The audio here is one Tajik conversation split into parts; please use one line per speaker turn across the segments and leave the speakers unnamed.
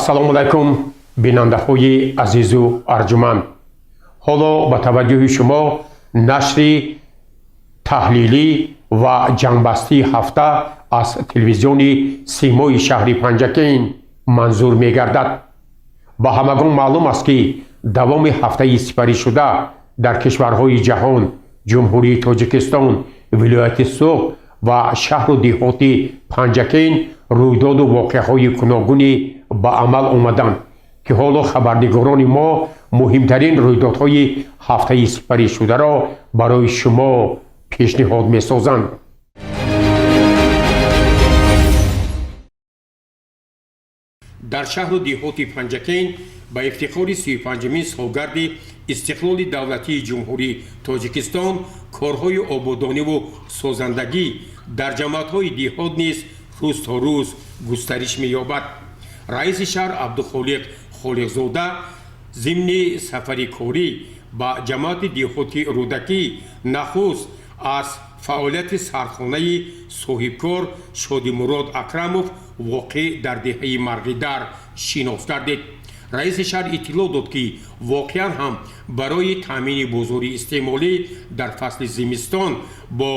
Ассалому алайкум, бинандаҳои азизу арҷуманд. Ҳоло ба таваҷҷӯҳи шумо нашри таҳлилӣ ва ҷамъбастии ҳафта аз телевизиони Симои шаҳри Панҷакент манзур мегардад. Ба ҳамагон маълум аст, ки давоми ҳафтаи сипаришуда дар кишварҳои ҷаҳон, Ҷумҳурии Тоҷикистон, вилояти Суғд ва шаҳру деҳоти Панҷакент рӯйдоду воқеаҳои гуногуне ба амал омаданд, ки ҳоло хабарнигорони мо муҳимтарин рӯйдодҳои ҳафтаи сипаришударо барои шумо пешниҳод месозанд. Дар шаҳру деҳоти Панҷакент ба ифтихори 35-умин солгарди истиқлоли давлатии Ҷумҳурии Тоҷикистон корҳои ободониву созандагӣ дар ҷамоатҳои деҳот низ рӯз то рӯз густариш меёбад. Раиси шаҳр Абдухолиқ Холиқзода зимни сафари корӣ ба ҷамоати деҳоти Рӯдакӣ нахуст аз фаъолияти сардхонаи соҳибкор Шодимурод Акрамов, воқеъ дар деҳаи Марғидар, шинос гардид. Раиси шаҳр иттилоъ дод, ки воқеан ҳам барои таъмини бозори истеъмолӣ дар фасли зимистон бо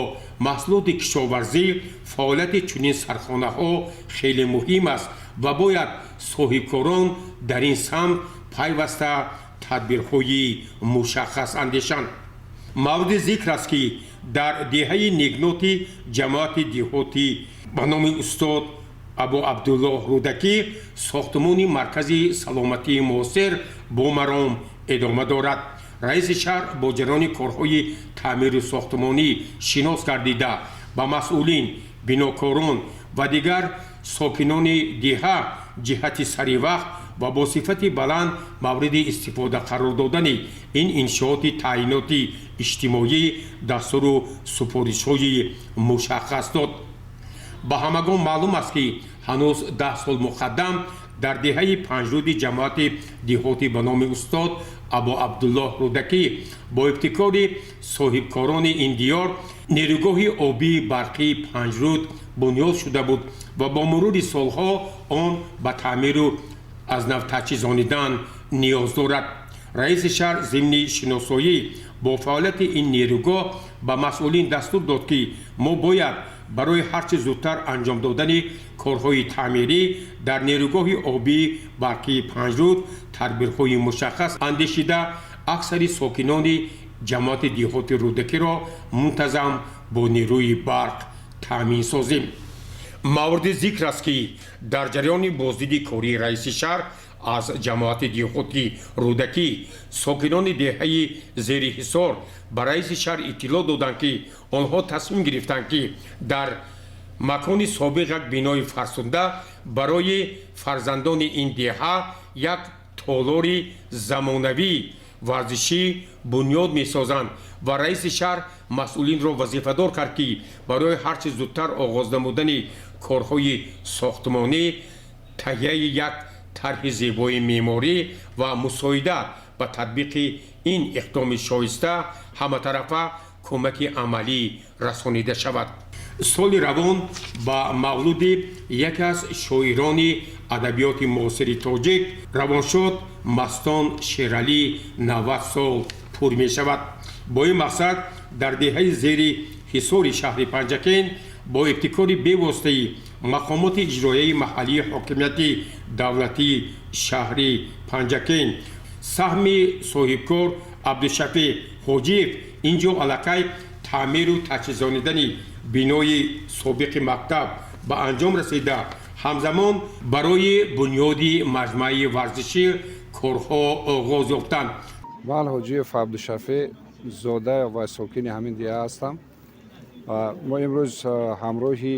маҳсулоти кишоварзӣ фаъолияти чунин сардхонаҳо хеле муҳим аст ва бояд соҳибкорон дар ин самт пайваста тадбирҳои мушаххас андешанд. Мавриди зикр аст, ки дар деҳаи Негноти ҷамоати деҳотӣ ба номи устод Абу Абдуллоҳ Рӯдакӣ сохтмони маркази саломатии муосир бо маром идома дорад. Раиси шаҳр бо ҷараёни корҳои таъмиру сохтмонӣ шинос гардида, ба масъулин, бинокорон ва дигар сокинони деҳа ҷиҳати саривақт ва бо сифати баланд мавриди истифода қарор додани ин иншооти таъиноти иҷтимоӣ дастуру супоришҳои мушаххас дод. Ба ҳамагон маълум аст, ки ҳанӯз 10 сол муқаддам дар деҳаи Панҷруди ҷамоати деҳотӣ ба номи устод Абу Абдуллоҳ Рӯдакӣ бо ибтикори соҳибкорони ин диёр нерӯгоҳи обии барқии Панҷруд бунёд шуда буд ва бо мурури солҳо он ба таъмиру аз нав таҷҳизонидан ниёз дорад. Раиси шаҳр зимни шиносоӣ бо фаъолияти ин нерӯгоҳ ба масъулин дастур дод, ки мо бояд барои ҳарчи зудтар анҷом додани корҳои таъмирӣ дар нерӯгоҳи обии барқии Панҷруд тадбирҳои мушаххас андешида, аксари сокинони ҷамоати деҳоти Рӯдакиро мунтазам бо нерӯи барқ таъмин созем. Мавриди зикр аст, ки дар ҷараёни боздиди кории раиси шаҳр аз ҷамоати деҳоти Рӯдакӣ сокинони деҳаи Зери Ҳисор ба раиси шаҳр иттилоъ доданд, ки онҳо тасмим гирифтанд, ки дар макони собиқ як бинои фарсуда барои фарзандони ин деҳа як толори замонавии варзишӣ бунёд месозанд ва раиси шаҳр масъулинро вазифадор кард, ки барои ҳарчи зудтар оғоз намудани корҳои сохтмонӣ, таҳияи як тарҳи зебои меъморӣ ва мусоидат ба татбиқи ин иқдоми шоиста ҳаматарафа кӯмаки амалӣ расонида шавад. Соли равон ба мавлуди яке аз шоирони адабиёти муосири тоҷик, равоншод Мастон Шералӣ, 90 сол пур мешавад. Бо ин мақсад дар деҳаи Зери Ҳисори шаҳри Панҷакент бо ибтикори бевоситаи мақомоти иҷроияи маҳаллии ҳокимияти давлатии шаҳри Панҷакент, саҳми соҳибкор Абдушафеъ Ҳоҷиев ин ҷо аллакай таъмиру таҷҳизонидани бинои собиқи мактаб ба анҷом расида, ҳамзамон барои бунёди маҷмӯаи варзишӣ корҳо оғоз ёфтанд.
Ман Ҳоҷиев Абдушафеъ, зода ва сокини ҳамин деҳа ҳастам. Мо имрӯз ҳамроҳи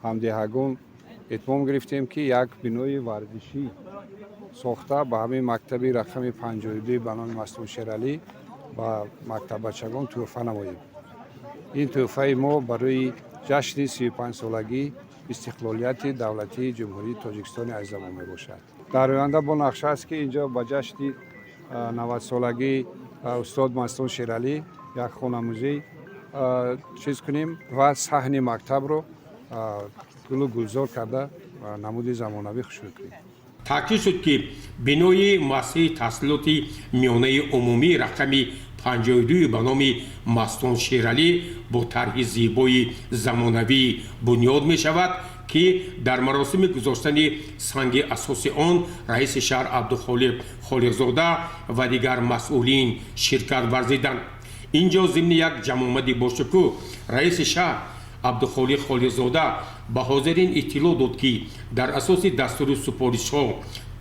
ҳамдеҳагон итмом гирифтем, ки як бинои варзишӣ сохта, ба ҳамин мактаби рақами 52 ба номи Мастон Шералӣ ба мактаббачагон тӯҳфа намоем. Ин тӯҳфаи мо барои ҷашни 35-солагии истиқлолияти давлатии Ҷумҳурии Тоҷикистони азизамон мебошад. Дар оянда бо нақша аст, ки инҷо ба ҷашни 90-солагии устод Мастон Шералӣ як хона-музей чиз кунем ва саҳни мактабро гулу гулзор карда, намуди замонавӣ хушрӯй кунем.
Таъкид шуд, ки бинои муассисаи таҳсилоти миёнаи умумии рақами 52 ба номи Мастон Шералӣ бо тарҳи зебои замонавӣ бунёд мешавад, ки дар маросими гузоштани санги асоси он раиси шаҳр Абдухолиқ Холиқзода ва дигар масъулин ширкат варзиданд. Ин ҷо зимни як ҷамъомади бошукӯҳ раиси шаҳр Абдухолиқ Холиқзода ба ҳозирин иттилоъ дод, ки дар асоси дастуру супоришҳо,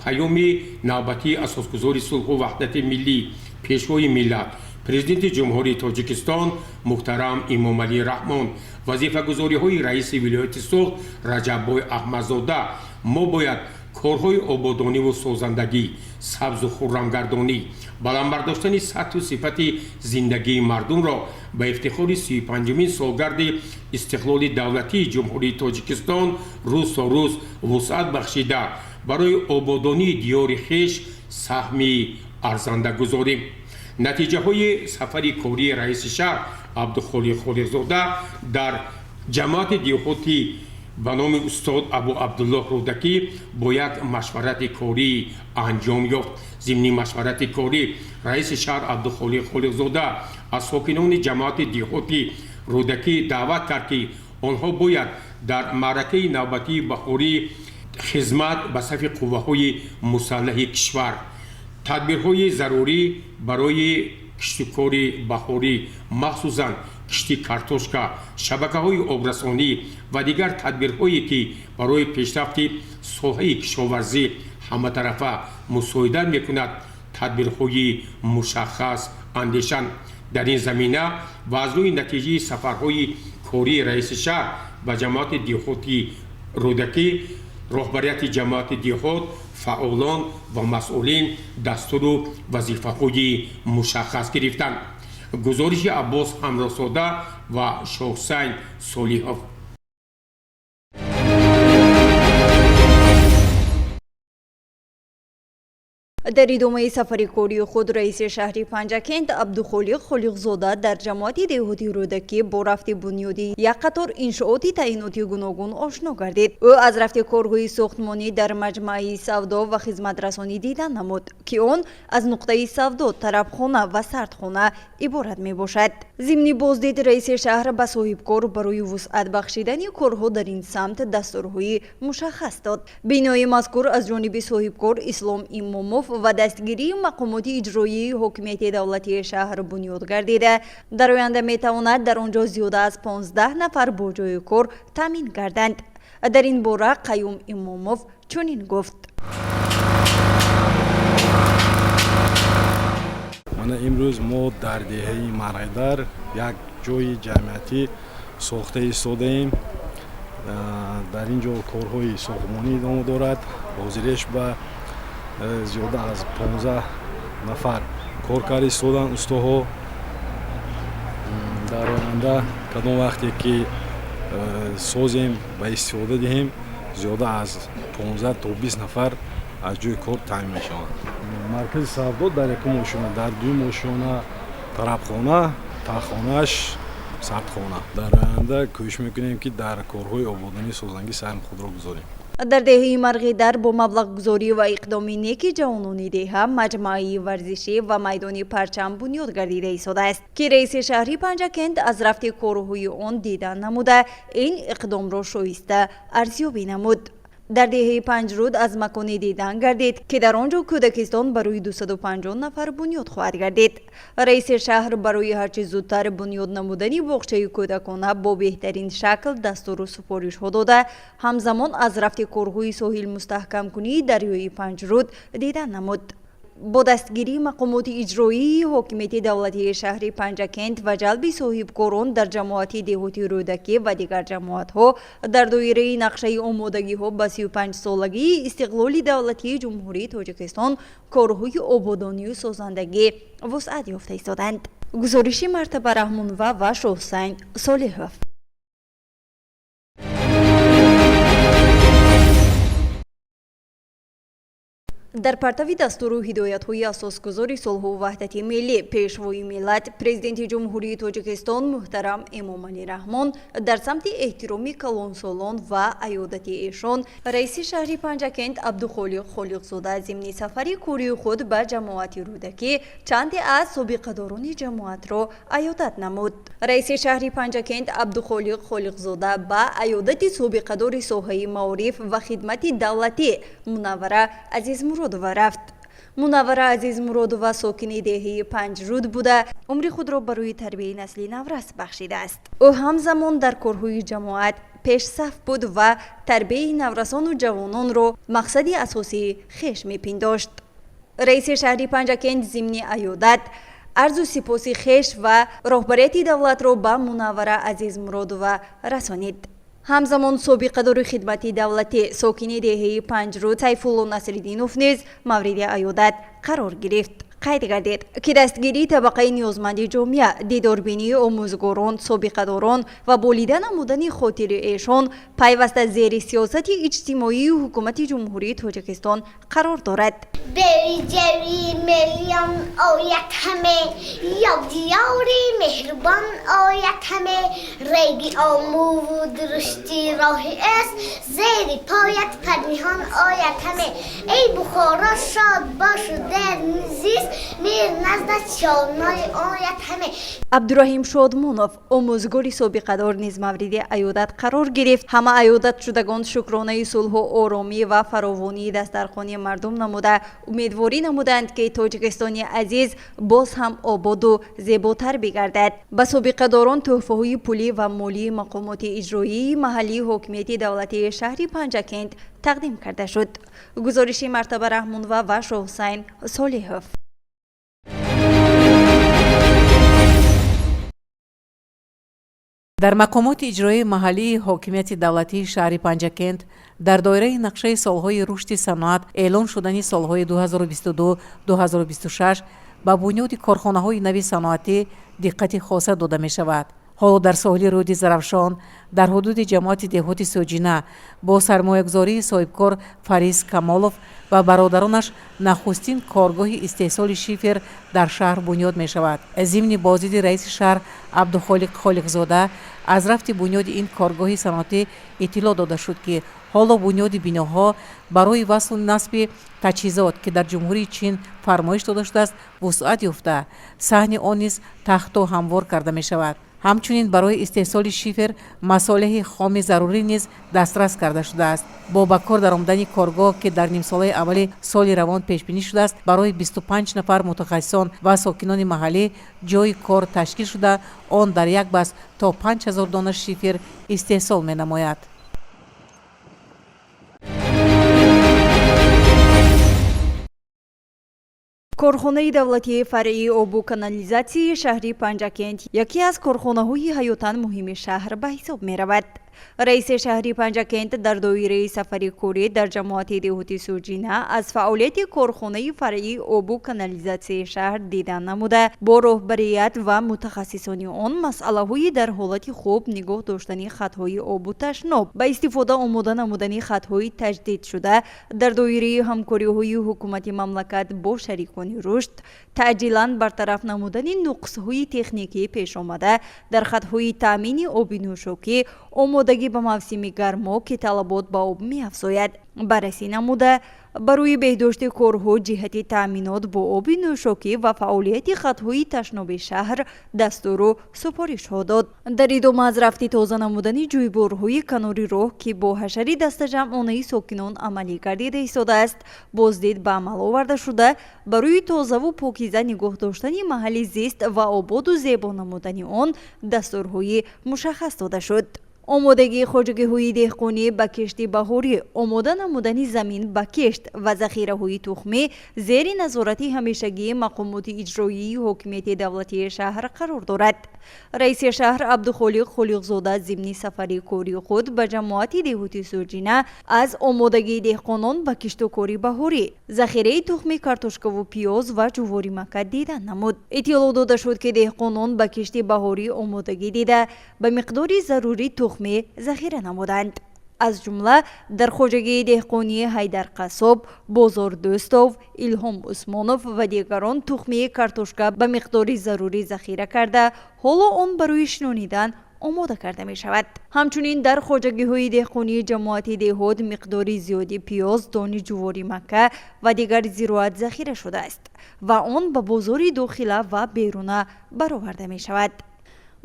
паёми навбатии асосгузори сулҳу ваҳдати миллӣ, пешвои миллат, Президенти Ҷумҳурии Тоҷикистон муҳтарам Эмомалӣ Раҳмон, вазифагузориҳои раиси вилояти Суғд Раҷаббой Аҳмадзода мо бояд корҳои ободониву созандагӣ, сабзу хуррамгардонӣ, баланд бардоштани сатҳу сифати зиндагии мардумро ба ифтихори 35-умин солгарди истиқлоли давлатии Ҷумҳурии Тоҷикистон рӯз то рӯз вусъат бахшида, барои ободонии диёри хеш саҳми арзанда гузорем. Натиҷаҳои сафари кории раиси шаҳр Абдухолиқ Холиқзода дар ҷамоати деҳоти ба номи устод Абу Абдуллоҳ Рӯдакӣ бо як машварати корӣ анҷом ёфт. Зимни машварати корӣ раиси шаҳр Абдухолиқ Холиқзода аз сокинони ҷамоати деҳоти Рӯдакӣ даъват кард, ки онҳо бояд дар маъракаи навбатии баҳории хизмат ба сафи қувваҳои мусаллаҳи кишвар тадбирҳои зарурӣ барои киштукори баҳорӣ, махсусан кишти картошка, шабакаҳои обрасонӣ ва дигар тадбирҳое, ки барои пешрафти соҳаи кишоварзӣ ҳаматарафа мусоидат мекунад, тадбирҳои мушаххас андешанд. Дар ин замина ва аз рӯи натиҷаи сафарҳои кории раиси шаҳр ба ҷамоати деҳоти Рӯдакӣ, роҳбарияти ҷамоати деҳот, фаъолон ва масъулин дастуру вазифаҳои мушаххас гирифтанд. Гузориши Аббос Ҳамроҳзода ва Шоҳсайн Солиҳов.
Дар идомаи сафари кории худ раиси шаҳри Панҷакент Абдухолиқ Холиқзода дар ҷамоати деҳоти Рӯдакӣ бо рафти бунёди як қатор иншооти таъиноти гуногун ошно гардид. Ӯ аз рафти корҳои сохтмонӣ дар маҷмааи савдо ва хизматрасонӣ дидан намуд, ки он аз нуқтаи савдо, тарабхона ва сардхона иборат мебошад. Зимни боздид раиси шаҳр ба соҳибкор барои вусъат бахшидани корҳо дар ин самт дастурҳои мушаххас дод. Бинои мазкур аз ҷониби соҳибкор Ислом Имомов ва дастгирии мақомоти иҷроии ҳокимияти давлатии шаҳр бунёд гардида, дар оянда метавонад дар он ҷо зиёда аз 15 нафар бо ҷойи кор таъмин гарданд. Дар ин бора Қаюм Имомов чунин гуфт.
Мана, имрӯз мо дар деҳаи Марғидар як ҷойи ҷамъиятӣ сохта истодаем. Дар ин ҷо корҳои сохтмонӣ идома дорад. Ҳозиреш ба зиёда аз 15 нафар кор карда истоданд устоҳо. Дар оянда, кадом вақте ки созем, ба истифода диҳем, зиёда аз 15 то 20 нафар аз ҷои кор таъмин мешаванд. Маркази савдо дар якум ошёна, дар дуюм ошёна тарабхона, таххонааш, сардхона. Дар оянда кӯшиш мекунем, ки дар корҳои ободонии созандагӣ саҳми худро гузорем.
Дар деҳаи Марғидар бо маблағгузорӣ ва иқдоми неки ҷавонони деҳа маҷмӯаи варзишӣ ва майдони парчам бунёд гардида истодааст, ки раиси шаҳри Панҷакент аз рафти корҳои он дидан намуда, ин иқдомро шоиста арзёбӣ намуд. Дар деҳаи Панҷруд аз маконе дидан гардид, ки дар он ҷо кӯдакистон барои 250 нафар бунёд хоҳад гардид. Раиси шаҳр барои ҳарчи зудтар бунёд намудани боғчаи кӯдакона бо беҳтарин шакл дастуру супоришҳо дода, ҳамзамон аз рафти корҳои соҳилмустаҳкамкунии дарёи Панҷруд дидан намуд. Бо дастгирии мақомоти иҷроии ҳокимияти давлатии шаҳри Панҷакент ва ҷалби соҳибкорон дар ҷамоати деҳоти Рӯдакӣ ва дигар ҷамоатҳо дар доираи нақшаи омодагиҳо ба 35-солагии истиқлоли давлатии Ҷумҳурии Тоҷикистон корҳои ободонию созандагӣ вусъат ёфта истоданд. Гузориши Мартаба Раҳмонова ва Шоҳсайн Солиҳов. Дар партави дастуру ҳидоятҳои асосгузори сулҳу ваҳдати миллӣ, Пешвои миллат, Президенти Ҷумҳурии Тоҷикистон муҳтарам Эмомалӣ Раҳмон дар самти эҳтироми калонсолон ва аёдати эшон, раиси шаҳри Панҷакент Абдухолиқ Холиқзода зимни сафари кории худ ба ҷамоати Рӯдакӣ чанде аз собиқадорони ҷамоатро аёдат намуд. Раиси шаҳри Панҷакент Абдухолиқ Холиқзода ба аёдати собиқадори соҳаи маориф ва хидмати давлатӣ Мунаввара Азизмуродова рафт. Мунаввара Азизмуродова сокини деҳаи Панҷруд буда, умри худро барои тарбияи насли наврас бахшидааст. Ӯ ҳамзамон дар корҳои ҷамоат пешсаф буд ва тарбияи наврасону ҷавононро мақсади асосии хеш мепиндошт. Раиси шаҳри Панҷакент зимни аёдат арзу сипоси хеш ва роҳбарияти давлатро ба Мунаввара Азизмуродова расонид. Ҳамзамон собиқадори хидмати давлатӣ, сокини деҳаи Панҷруд Сайфулло Насриддинов низ мавриди аёдат қарор гирифт. Қайд гардид, ки дастгирии табақаи ниёзманди ҷомеа, дидорбинии омӯзгорон, собиқадорон ва болида намудани хотири эшон пайваста зери сиёсати иҷтимоии Ҳукумати Ҷумҳурии Тоҷикистон қарор дорад.
Бери ҷави миллион ояд ҳаме, ёд диёри меҳрубон ояд ҳаме, реги омӯву дурушти роҳи аст, зери поят парниҳон ояд ҳаме. Эй Бухоро, шод бошу дар зист, мир наздат шоной ояд ҳаме.
Абдураҳим Шодмонов, омӯзгори собиқадор, низ мавриди аёдат қарор гирифт. Ҳама аёдатшудагон шукронаи сулҳу оромӣ ва фаровонии дастархони мардум намуда, умедворӣ намуданд, ки Тоҷикистони азиз боз ҳам ободу зеботар бигардад. Ба собиқадорон тӯҳфаҳои пулӣ ва молии мақомоти иҷроии маҳаллии ҳокимияти давлатии шаҳри Панҷакент тақдим карда шуд. Гузориши Мартаба Раҳмонова ва Шоҳҳусайн Солиҳов.
Дар мақомоти иҷроии маҳаллии ҳокимияти давлатии шаҳри Панҷакент дар доираи нақшаи солҳои рушди саноат эълон шудани солҳои 2022-2026 ба бунёди корхонаҳои нави саноатӣ диққати хоса дода мешавад. Ҳоло дар соҳили рӯди Зарафшон дар ҳудуди ҷамоати деҳоти Соҷина бо сармоягузории соҳибкор Фариз Камолов ва бародаронаш нахустин коргоҳи истеҳсоли шифер дар шаҳр бунёд мешавад. Зимни боздиди раиси шаҳр Абдухолиқ Холиқзода аз рафти бунёди ин коргоҳи саноатӣ иттилоъ дода шуд, ки ҳоло бунёди биноҳо барои васлу насби таҷҳизот, ки дар Ҷумҳурии Чин фармоиш дода шудааст, вусъат ёфта, саҳни он низ тахту ҳамвор карда мешавад. Ҳамчунин барои истеҳсоли шифер масолеҳи хоми зарурӣ низ дастрас карда шудааст. Бо ба кор даромадани коргоҳ, ки дар нимсолаи аввали соли равон пешбинӣ шудааст, барои 25 нафар мутахассисон ва сокинони маҳаллӣ ҷойи кор ташкил шуда, он дар як бас то 5000 дона шифер истеҳсол менамояд.
Корхонаи давлатии фаръии обу канализатсияи шаҳри Панҷакент яке аз корхонаҳои ҳаётан муҳими шаҳр ба ҳисоб меравад. Раиси шаҳри Панҷакент дар доираи сафари корӣ дар ҷамоати деҳоти Суҷина аз фаъолияти корхонаи фаръии обу канализатсияи шаҳр дидан намуда, бо роҳбарият ва мутахассисони он масъалаҳои дар ҳолати хуб нигоҳ доштани хатҳои обу ташноб, ба истифода омода намудани хатҳои таҷдидшуда дар доираи ҳамкориҳои ҳукумати мамлакат бо шарикони рушд, таъҷилан бартараф намудани нуқсҳои техникии пешомада дар хатҳои таъмини оби нӯшокӣ, омодагӣ ба мавсими гармо, ки талабот ба об меафзояд, баррасӣ намуда, барои беҳдошти корҳо ҷиҳати таъминот бо оби нӯшокӣ ва фаъолияти хатҳои ташноби шаҳр дастуру супоришҳо дод. Дар идома аз рафти тоза намудани ҷӯйборҳои канори роҳ, ки бо ҳашари дастаҷамъонаи сокинон амалӣ гардида истодааст, боздид ба амал оварда шуда, барои тозаву покиза нигоҳ доштани маҳалли зист ва ободу зебо намудани он дастурҳои мушаххас дода шуд. Омодагии хоҷагиҳои деҳқонӣ ба кишти баҳорӣ, омода намудани замин ба кишт ва захираҳои тухмӣ зери назорати ҳамешагии мақомоти иҷроии ҳокимияти давлатии шаҳр қарор дорад. Раиси шаҳр Абдухолиқ Холиқзода зимни сафари кори худ ба ҷамоати деҳоти Суҷина аз омодагии деҳқонон ба киштукори баҳорӣ, захираи тухми картошкаву пиёз ва ҷуворимакка дидан намуд. Иттилоъ дода шуд, ки деҳқонон ба кишти баҳорӣ омодагӣ дида, ба миқдори зарурӣ тухмӣ захира намуданд. Аз ҷумла дар хоҷагии деҳқонии Ҳайдар Қассоб, Бозор Дӯстов, Илҳом Усмонов ва дигарон тухмии картошка ба миқдори зарурӣ захира карда, ҳоло он барои шинонидан омода карда мешавад. Ҳамчунин дар хоҷагиҳои деҳқонии ҷамоати деҳот миқдори зиёди пиёз, дони ҷувори макка ва дигар зироат захира шудааст ва он ба бозори дохила ва беруна бароварда мешавад.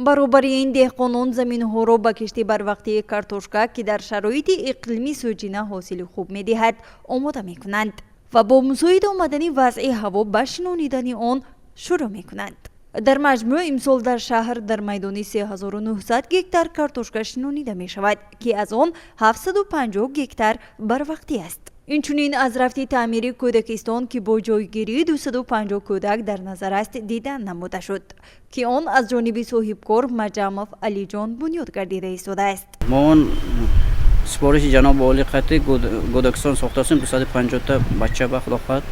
Баробари ин, деҳқонон заминҳоро ба кишти барвақтии картошка, ки дар шароити иқлими Сӯҷина ҳосили хуб медиҳад, омода мекунанд ва бо мусоид омадани вазъи ҳаво ба шинонидани он шурӯъ мекунанд. Дар маҷмӯъ имсол дар шаҳр дар майдони 3900 гектар картошка шинонида мешавад, ки аз он 750 гектар барвақтӣ аст. Инчунин аз рафти таъмири кӯдакистон, ки бо ҷойгирии 250 кӯдак дар назар аст, дидан намуда шуд, ки он аз ҷониби соҳибкор Маҷамов Алиҷон бунёд гардида истодааст.
Мо он супориши ҷаноби олӣ қатӣ кӯдакистон сохтасем, 250-та бача ба, худо хоҳад,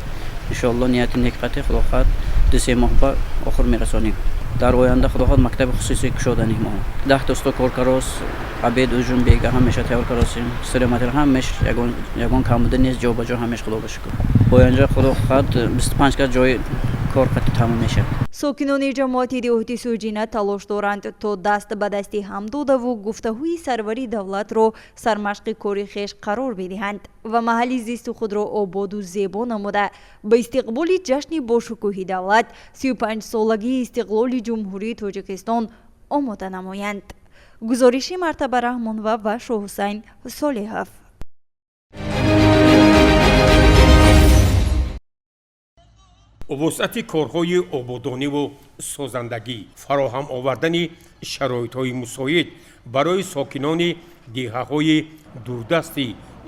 иншоалло, нияти нек қатӣ, худо хоҳад, 2-3 моҳ ба охир мерасонем. Дар оянда, худо хоҳад, мактаби хусусӣ кушоданем. Мо 10-та усто кор карос, обед, ужин, бега ҳамеша тайёр каросем. Стройматериал ҳамеш, ягон камбуда нест, ҷо ба ҷо ҳамеш, худо ба шукр. Оянда, худо хоҳад, 25 кас ҷои кор қатӣ тамом мешавад.
Сокинони ҷамоати деҳоти Сӯҷина талош доранд, то даст ба дасти ҳам додаву гуфтаҳои сарвари давлатро сармашқи кори хеш қарор бидиҳанд ва маҳалли зисти худро ободу зебо намуда, ба истиқболи ҷашни бошукӯҳи давлат, 35-солагии истиқлоли Ҷумҳурии Тоҷикистон омода намоянд. Гузориши Мартаба Раҳмонова ва Шоҳҳусайн Солиҳов.
Вусъати корҳои ободониву созандагӣ, фароҳам овардани шароитҳои мусоид барои сокинони деҳаҳои дурдасти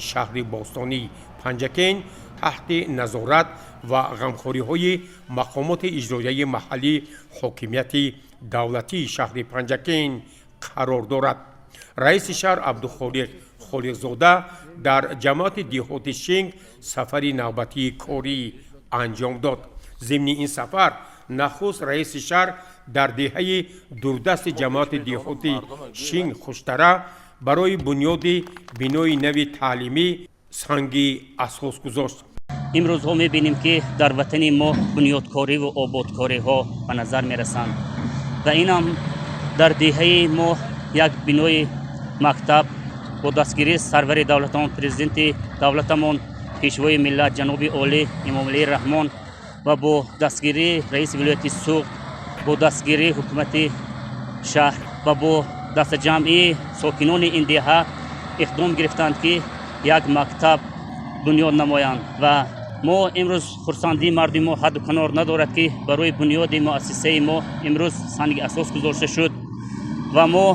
шаҳри бостонӣ Панҷакент таҳти назорат ва ғамхориҳои мақомоти иҷроияи маҳаллии ҳокимияти давлатии шаҳри Панҷакент қарор дорад. Раиси шаҳр Абдухолиқ Холиқзода дар ҷамоати деҳоти Шинг сафари навбатии корӣ анҷом дод. Зимни ин сафар нахуст раиси шаҳр дар деҳаи дурдасти ҷамоати деҳоти Шинг, Хуштара, барои бунёди бинои нави таълимӣ санги асос гузошт.
Имрӯзҳо мебинем, ки дар ватани мо бунёдкориву ободкориҳо ба назар мерасанд ва инам дар деҳаи мо як бинои мактаб бо дастгирии сарвари давлатамон, президенти давлатамон, пешвои миллат ҷаноби олӣ Эмомалӣ Раҳмон ва бо дастгирии раиси вилояти Суғд, бо дастгирии ҳукумати шаҳр ва бо дастаҷамъии сокинони ин деҳа иқдом гирифтанд, ки як мактаб бунёд намоянд. Ва мо имрӯз хурсандии мардуми мо ҳадду канор надорад, ки барои бунёди муассисаи мо имрӯз санги асос гузошта шуд ва мо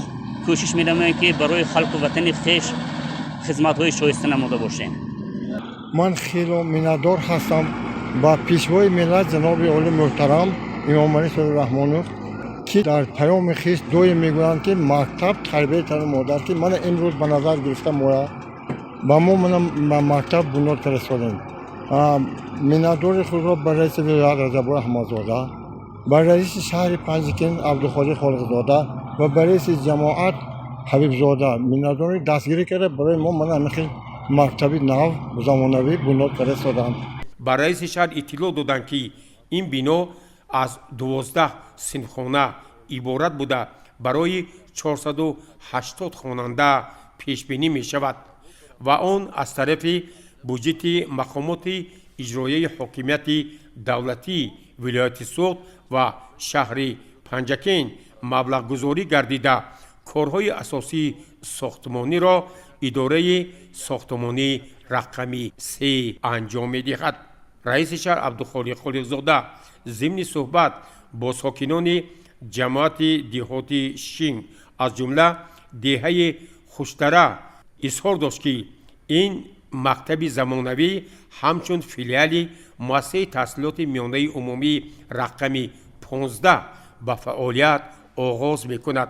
кӯшиш менамоем, ки барои халқу ватани хеш хизматҳои шоиста намуда бошем.
Ман хело миннатдор ҳастам ба пешвои миллат ҷаноби оли муҳтарам Эмомалӣ Раҳмонов, ки дар паёми хеш доим мегӯянд, ки мактаб тарбияи тану модар, ки мана имрӯз ба назар гирифта моя ба мо мана мактаб бунёд карда. Миннатдори худро ба раиси вилоят Раҷаббой Аҳмадзода, ба раиси шаҳри Панҷакент Абдухолиқ Холиқзода ва ба раиси ҷамоат Ҳабибзода миннатдори дастгирӣ карда, барои мо мана ҳамин хел мактаби нав, замонавӣ бунёд карда истоданд.
Ба раиси шаҳр иттилоъ доданд, ки ин бино аз 12 синфхона иборат буда, барои 480 хонанда пешбинӣ мешавад ва он аз тарафи буҷети мақомоти иҷроияи ҳокимияти давлатии вилояти Суғд ва шаҳри Панҷакент маблағгузорӣ гардида, корҳои асосии сохтмониро идораи сохтмонии рақами се анҷом медиҳад. Раиси шаҳр Абдухолиқ Холиқзода зимни суҳбат бо сокинони ҷамоати деҳоти Шинг, аз ҷумла деҳаи Хуштара, изҳор дошт, ки ин мактаби замонавӣ ҳамчун филиали муассисаи таҳсилоти миёнаи умумии рақами 15 ба фаъолият оғоз мекунад.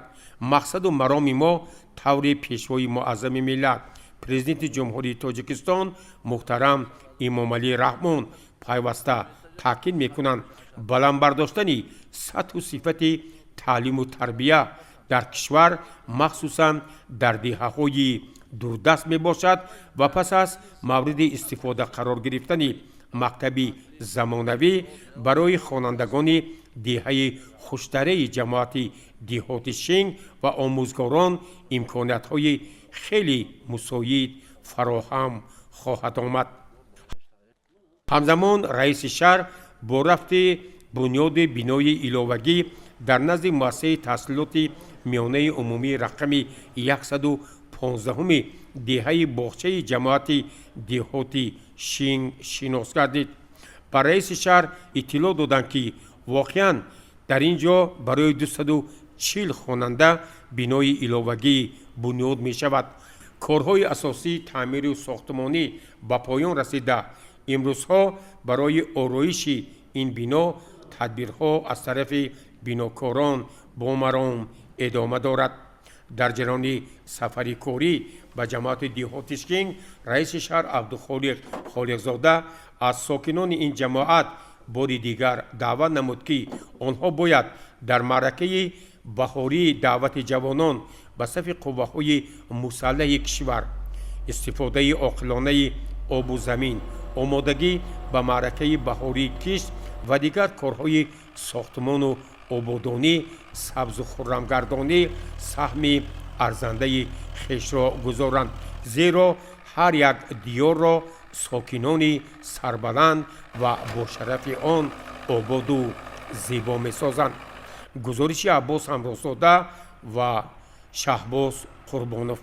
Мақсаду мароми мо таври пешвои муаззами миллат, президенти Ҷумҳурии Тоҷикистон муҳтарам Эмомалӣ Раҳмон пайваста таъкид мекунанд, баланд бардоштани сатҳу сифати таълиму тарбия дар кишвар, махсусан дар деҳаҳои Дурдаст мебошад ва пас аз мавриди истифода қарор гирифтани мактаби замонавӣ барои хонандагони деҳаи Хуштараи ҷамоати деҳоти Шинг ва омӯзгорон имкониятҳои хеле мусоид фароҳам хоҳад омад. Ҳамзамон раиси шаҳр бо рафти бунёди бинои иловагӣ дар назди муассисаи таҳсилоти миёнаи умумии рақами 115-уми деҳаи Боғчаи ҷамоати деҳоти Шинг шинос гардид. Ба раиси шаҳр иттилоъ доданд, ки воқеан дар ин ҷо барои 240 хонанда бинои иловагӣ бунёд мешавад. Корҳои асосии таъмиру сохтмонӣ ба поён расида, имрӯзҳо барои ороиши ин бино тадбирҳо аз тарафи бинокорон бо маром идома дорад. Дар ҷараёни сафари корӣ ба ҷамоати деҳоти Шинг раиси шаҳр Абдухолиқ Холиқзода аз сокинони ин ҷамоат бори дигар даъват намуд, ки онҳо бояд дар маъракаи баҳории даъвати ҷавонон ба сафи қувваҳои мусаллаҳи кишвар, истифодаи оқилонаи обу замин, омодагӣ ба маъракаи баҳории кишт ва дигар корҳои сохтмону ободонӣ, сабзу хуррамгардонӣ саҳми арзандаи хешро гузоранд, зеро ҳар як диёрро сокинони сарбаланд ва бошарафи он ободу зебо месозанд. Гузориши Аббос Ҳамроҳзода ва Шаҳбоз Қурбонов.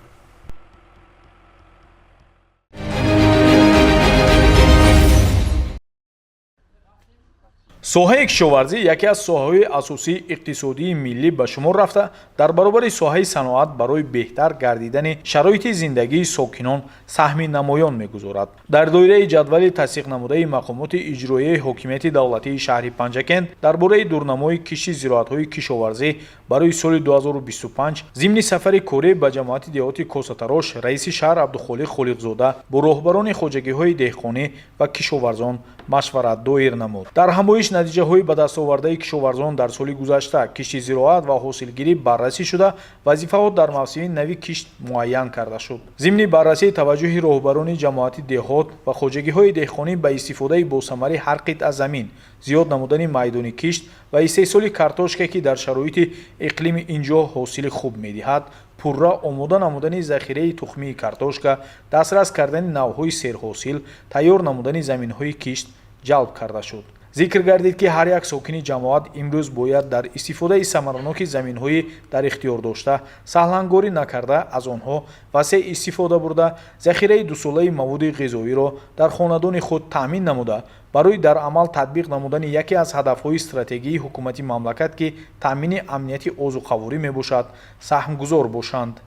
Соҳаи кишоварзӣ яке аз соҳаҳои асосии иқтисодии миллӣ ба шумор рафта, дар баробари соҳаи саноат барои беҳтар гардидани шароити зиндагии сокинон саҳми намоён мегузорад. Дар доираи ҷадвали тасдиқнамудаи мақомоти иҷроияи ҳокимияти давлатии шаҳри Панҷакент дар бораи дурнамои кишти зироатҳои кишоварзӣ барои соли 2025, зимни сафари корӣ ба ҷамоати деҳоти Косатарош, раиси шаҳр Абдухолиқ Холиқзода бо роҳбарони хоҷагиҳои деҳқонӣ ва кишоварзон машварат доир намуд. Дар ҳамоиш натиҷаҳои ба дастовардаи кишоварзон дар соли гузашта, кишти зироат ва ҳосилгирӣ баррасӣ шуда, вазифаҳо дар мавсими нави кишт муайян карда шуд. Зимни баррасӣ таваҷҷӯҳи роҳбарони ҷамоати деҳот ва хоҷагиҳои деҳқонӣ ба истифодаи босамари ҳар қитъа замин, зиёд намудани майдони кишт ва истеҳсоли картошка, ки дар шароити иқлими ин ҷо ҳосили хуб медиҳад, пурра омода намудани захираи тухмии картошка, дастрас кардани навъҳои серҳосил, тайёр намудани заминҳои кишт ҷалб карда шуд. Зикр гардид, ки ҳар як сокини ҷамоат имрӯз бояд дар истифодаи самараноки заминҳои дар ихтиёр дошта саҳлангорӣ накарда, аз онҳо васеъ истифода бурда, захираи дусолаи маводи ғизоиро дар хонадони худ таъмин намуда, барои дар амал татбиқ намудани яке аз ҳадафҳои стратегии ҳукумати мамлакат, ки таъмини амнияти озуқаворӣ мебошад, саҳмгузор бошанд.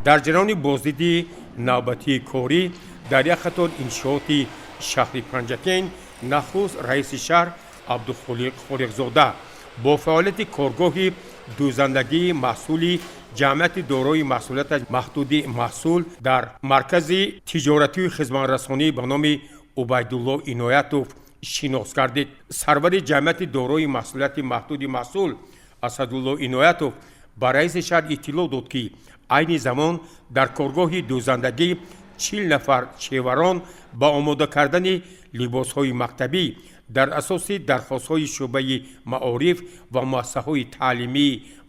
Дар ҷараёни боздиди навбатии корӣ дар як қатор иншооти шаҳри Панҷакент нахуст раиси шаҳр Абдухолиқ Холиқзода бо фаъолияти коргоҳи дӯзандагии маҳсули ҷамъияти дорои масъулияти маҳдуди маҳсул дар маркази тиҷоратию хизматрасонӣ ба номи Убайдулло Иноятов шинос гардид. Сарвари ҷамъияти дорои масъулияти маҳдуди маҳсул Асадулло Иноятов ба раиси шаҳр иттилоъ дод, ки айни замон дар коргоҳи дӯзандагӣ 40 нафар чеварон ба омода кардани либосҳои мактабӣ дар асоси дархостҳои шӯъбаи маориф ва муассисаҳои таълимӣ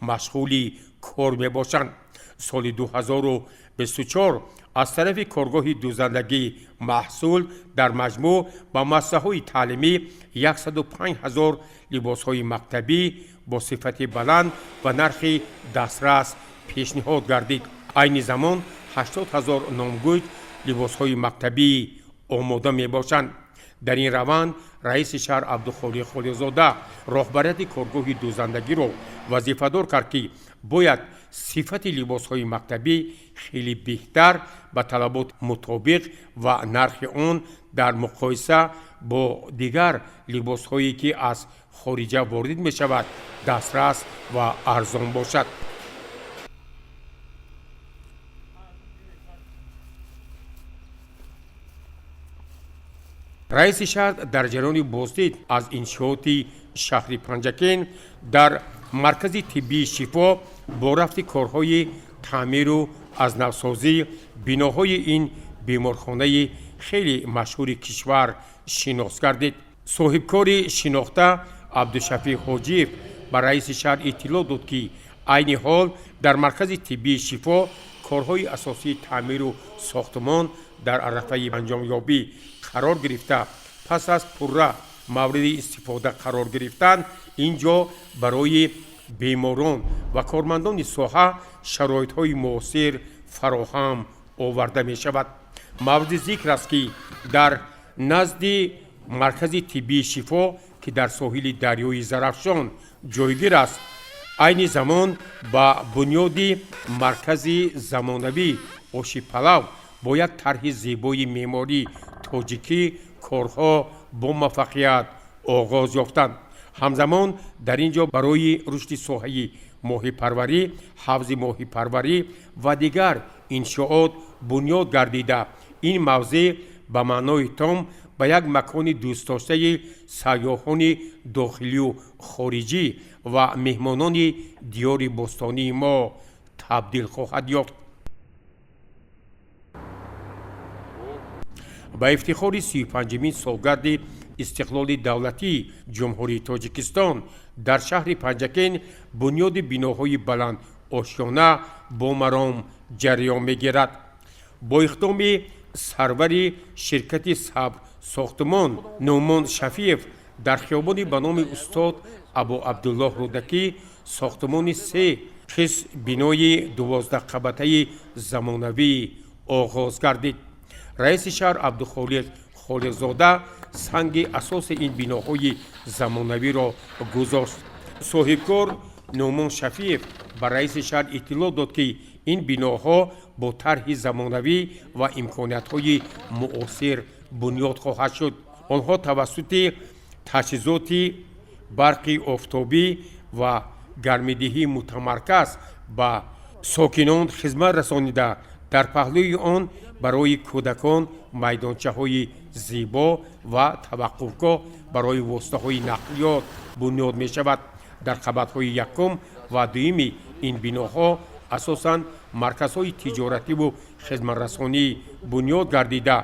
машғули кор мебошанд. Соли 2024 аз тарафи коргоҳи дӯзандагии маҳсул дар маҷмӯъ ба муассисаҳои таълимӣ 105 ҳазор либосҳои мактабӣ бо сифати баланд ва нархи дастрас пешниҳод гардид. Айни замон 80 ҳазор номгӯй либосҳои мактабӣ омода мебошанд. Дар ин раванд раиси шаҳр Абдухолиқ Холиқзода роҳбарияти коргоҳи дӯзандагиро вазифадор кард, ки бояд сифати либосҳои мактабӣ хеле беҳтар, ба талабот мутобиқ ва нархи он дар муқоиса бо дигар либосҳое, ки аз хориҷа ворид мешавад, дастрас ва арзон бошад. Раиси шаҳр дар ҷараёни боздид аз иншооти шаҳри Панҷакент дар маркази тиббии Шифо бо рафти корҳои таъмиру аз навсозии биноҳои ин беморхонаи хеле машҳури кишвар шинос гардид. Соҳибкори шинохта Абдушафиқ Ҳоҷиев ба раиси шаҳр иттилоъ дод, ки айни ҳол дар маркази тиббии Шифо корҳои асосии таъмиру сохтмон дар арафаи анҷомёбӣ қарор гирифта, пас аз пурра мавриди истифода қарор гирифтан ин ҷо барои беморон ва кормандони соҳа шароитҳои муосир фароҳам оварда мешавад. Мавриди зикр аст, ки дар назди маркази тиббии Шифо, ки дар соҳили дарёи Зарафшон ҷойгир аст, айни замон ба бунёди маркази замонавӣ ошипалав бо як тарҳи зебои меъмории тоҷикӣ корҳо бо муваффақият оғоз ёфтанд. Ҳамзамон дар ин ҷо барои рушди соҳаи моҳипарварӣ, ҳавзи моҳипарварӣ ва дигар иншоот бунёд гардида, ин мавзеъ ба маънои том ба як макони дӯстдоштаи сайёҳони дохилию хориҷӣ ва меҳмонони диёри бостонии мо табдил хоҳад ёфт. Ба ифтихори 35-умин солгарди истиқлоли давлатии Ҷумҳурии Тоҷикистон дар шаҳри Панҷакент бунёди биноҳои баланд ошёна бо маром ҷараён мегирад. Бо иқдоми сарвари ширкати Сабр сохтмон Нуъмон Шафиев дар хиёбони ба номи устод Абу Абдуллоҳ Рӯдакӣ сохтмони се қисм бинои 12-қабатаи замонавӣ оғоз гардид. Раиси шаҳр Абдухолиқ Холиқзода санги асоси ин биноҳои замонавиро гузошт. Соҳибкор Нуъмон Шафиев ба раиси шаҳр иттилоъ дод, ки ин биноҳо бо тарҳи замонавӣ ва имкониятҳои муосир бунёд хоҳад шуд. Онҳо тавассути таҷҳизоти барқи офтобӣ ва гармидиҳии мутамарказ ба сокинон хизмат расонида, дар паҳлӯи он барои кӯдакон майдончаҳои зебо ва таваққуфгоҳ барои воситаҳои нақлиёт бунёд мешавад. Дар қабатҳои якум ва дуюми ин биноҳо асосан марказҳои тиҷоративу хизматрасонӣ бунёд гардида,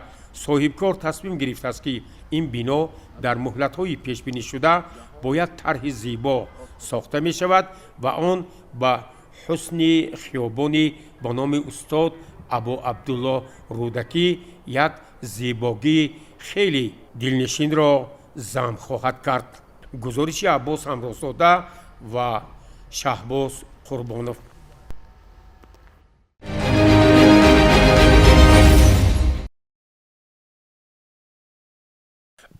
соҳибкор тасмим гирифтааст, ки ин бино дар муҳлатҳои пешбинишуда бо як тарҳи зебо сохта мешавад ва он ба ҳусни хиёбони ба номи устод Абу Абдуллоҳ Рӯдакӣ як зебогии хеле дилнишинро зам хоҳад кард. Гузориши Аббос Ҳамроҳзода ва Шаҳбоз Қурбонов.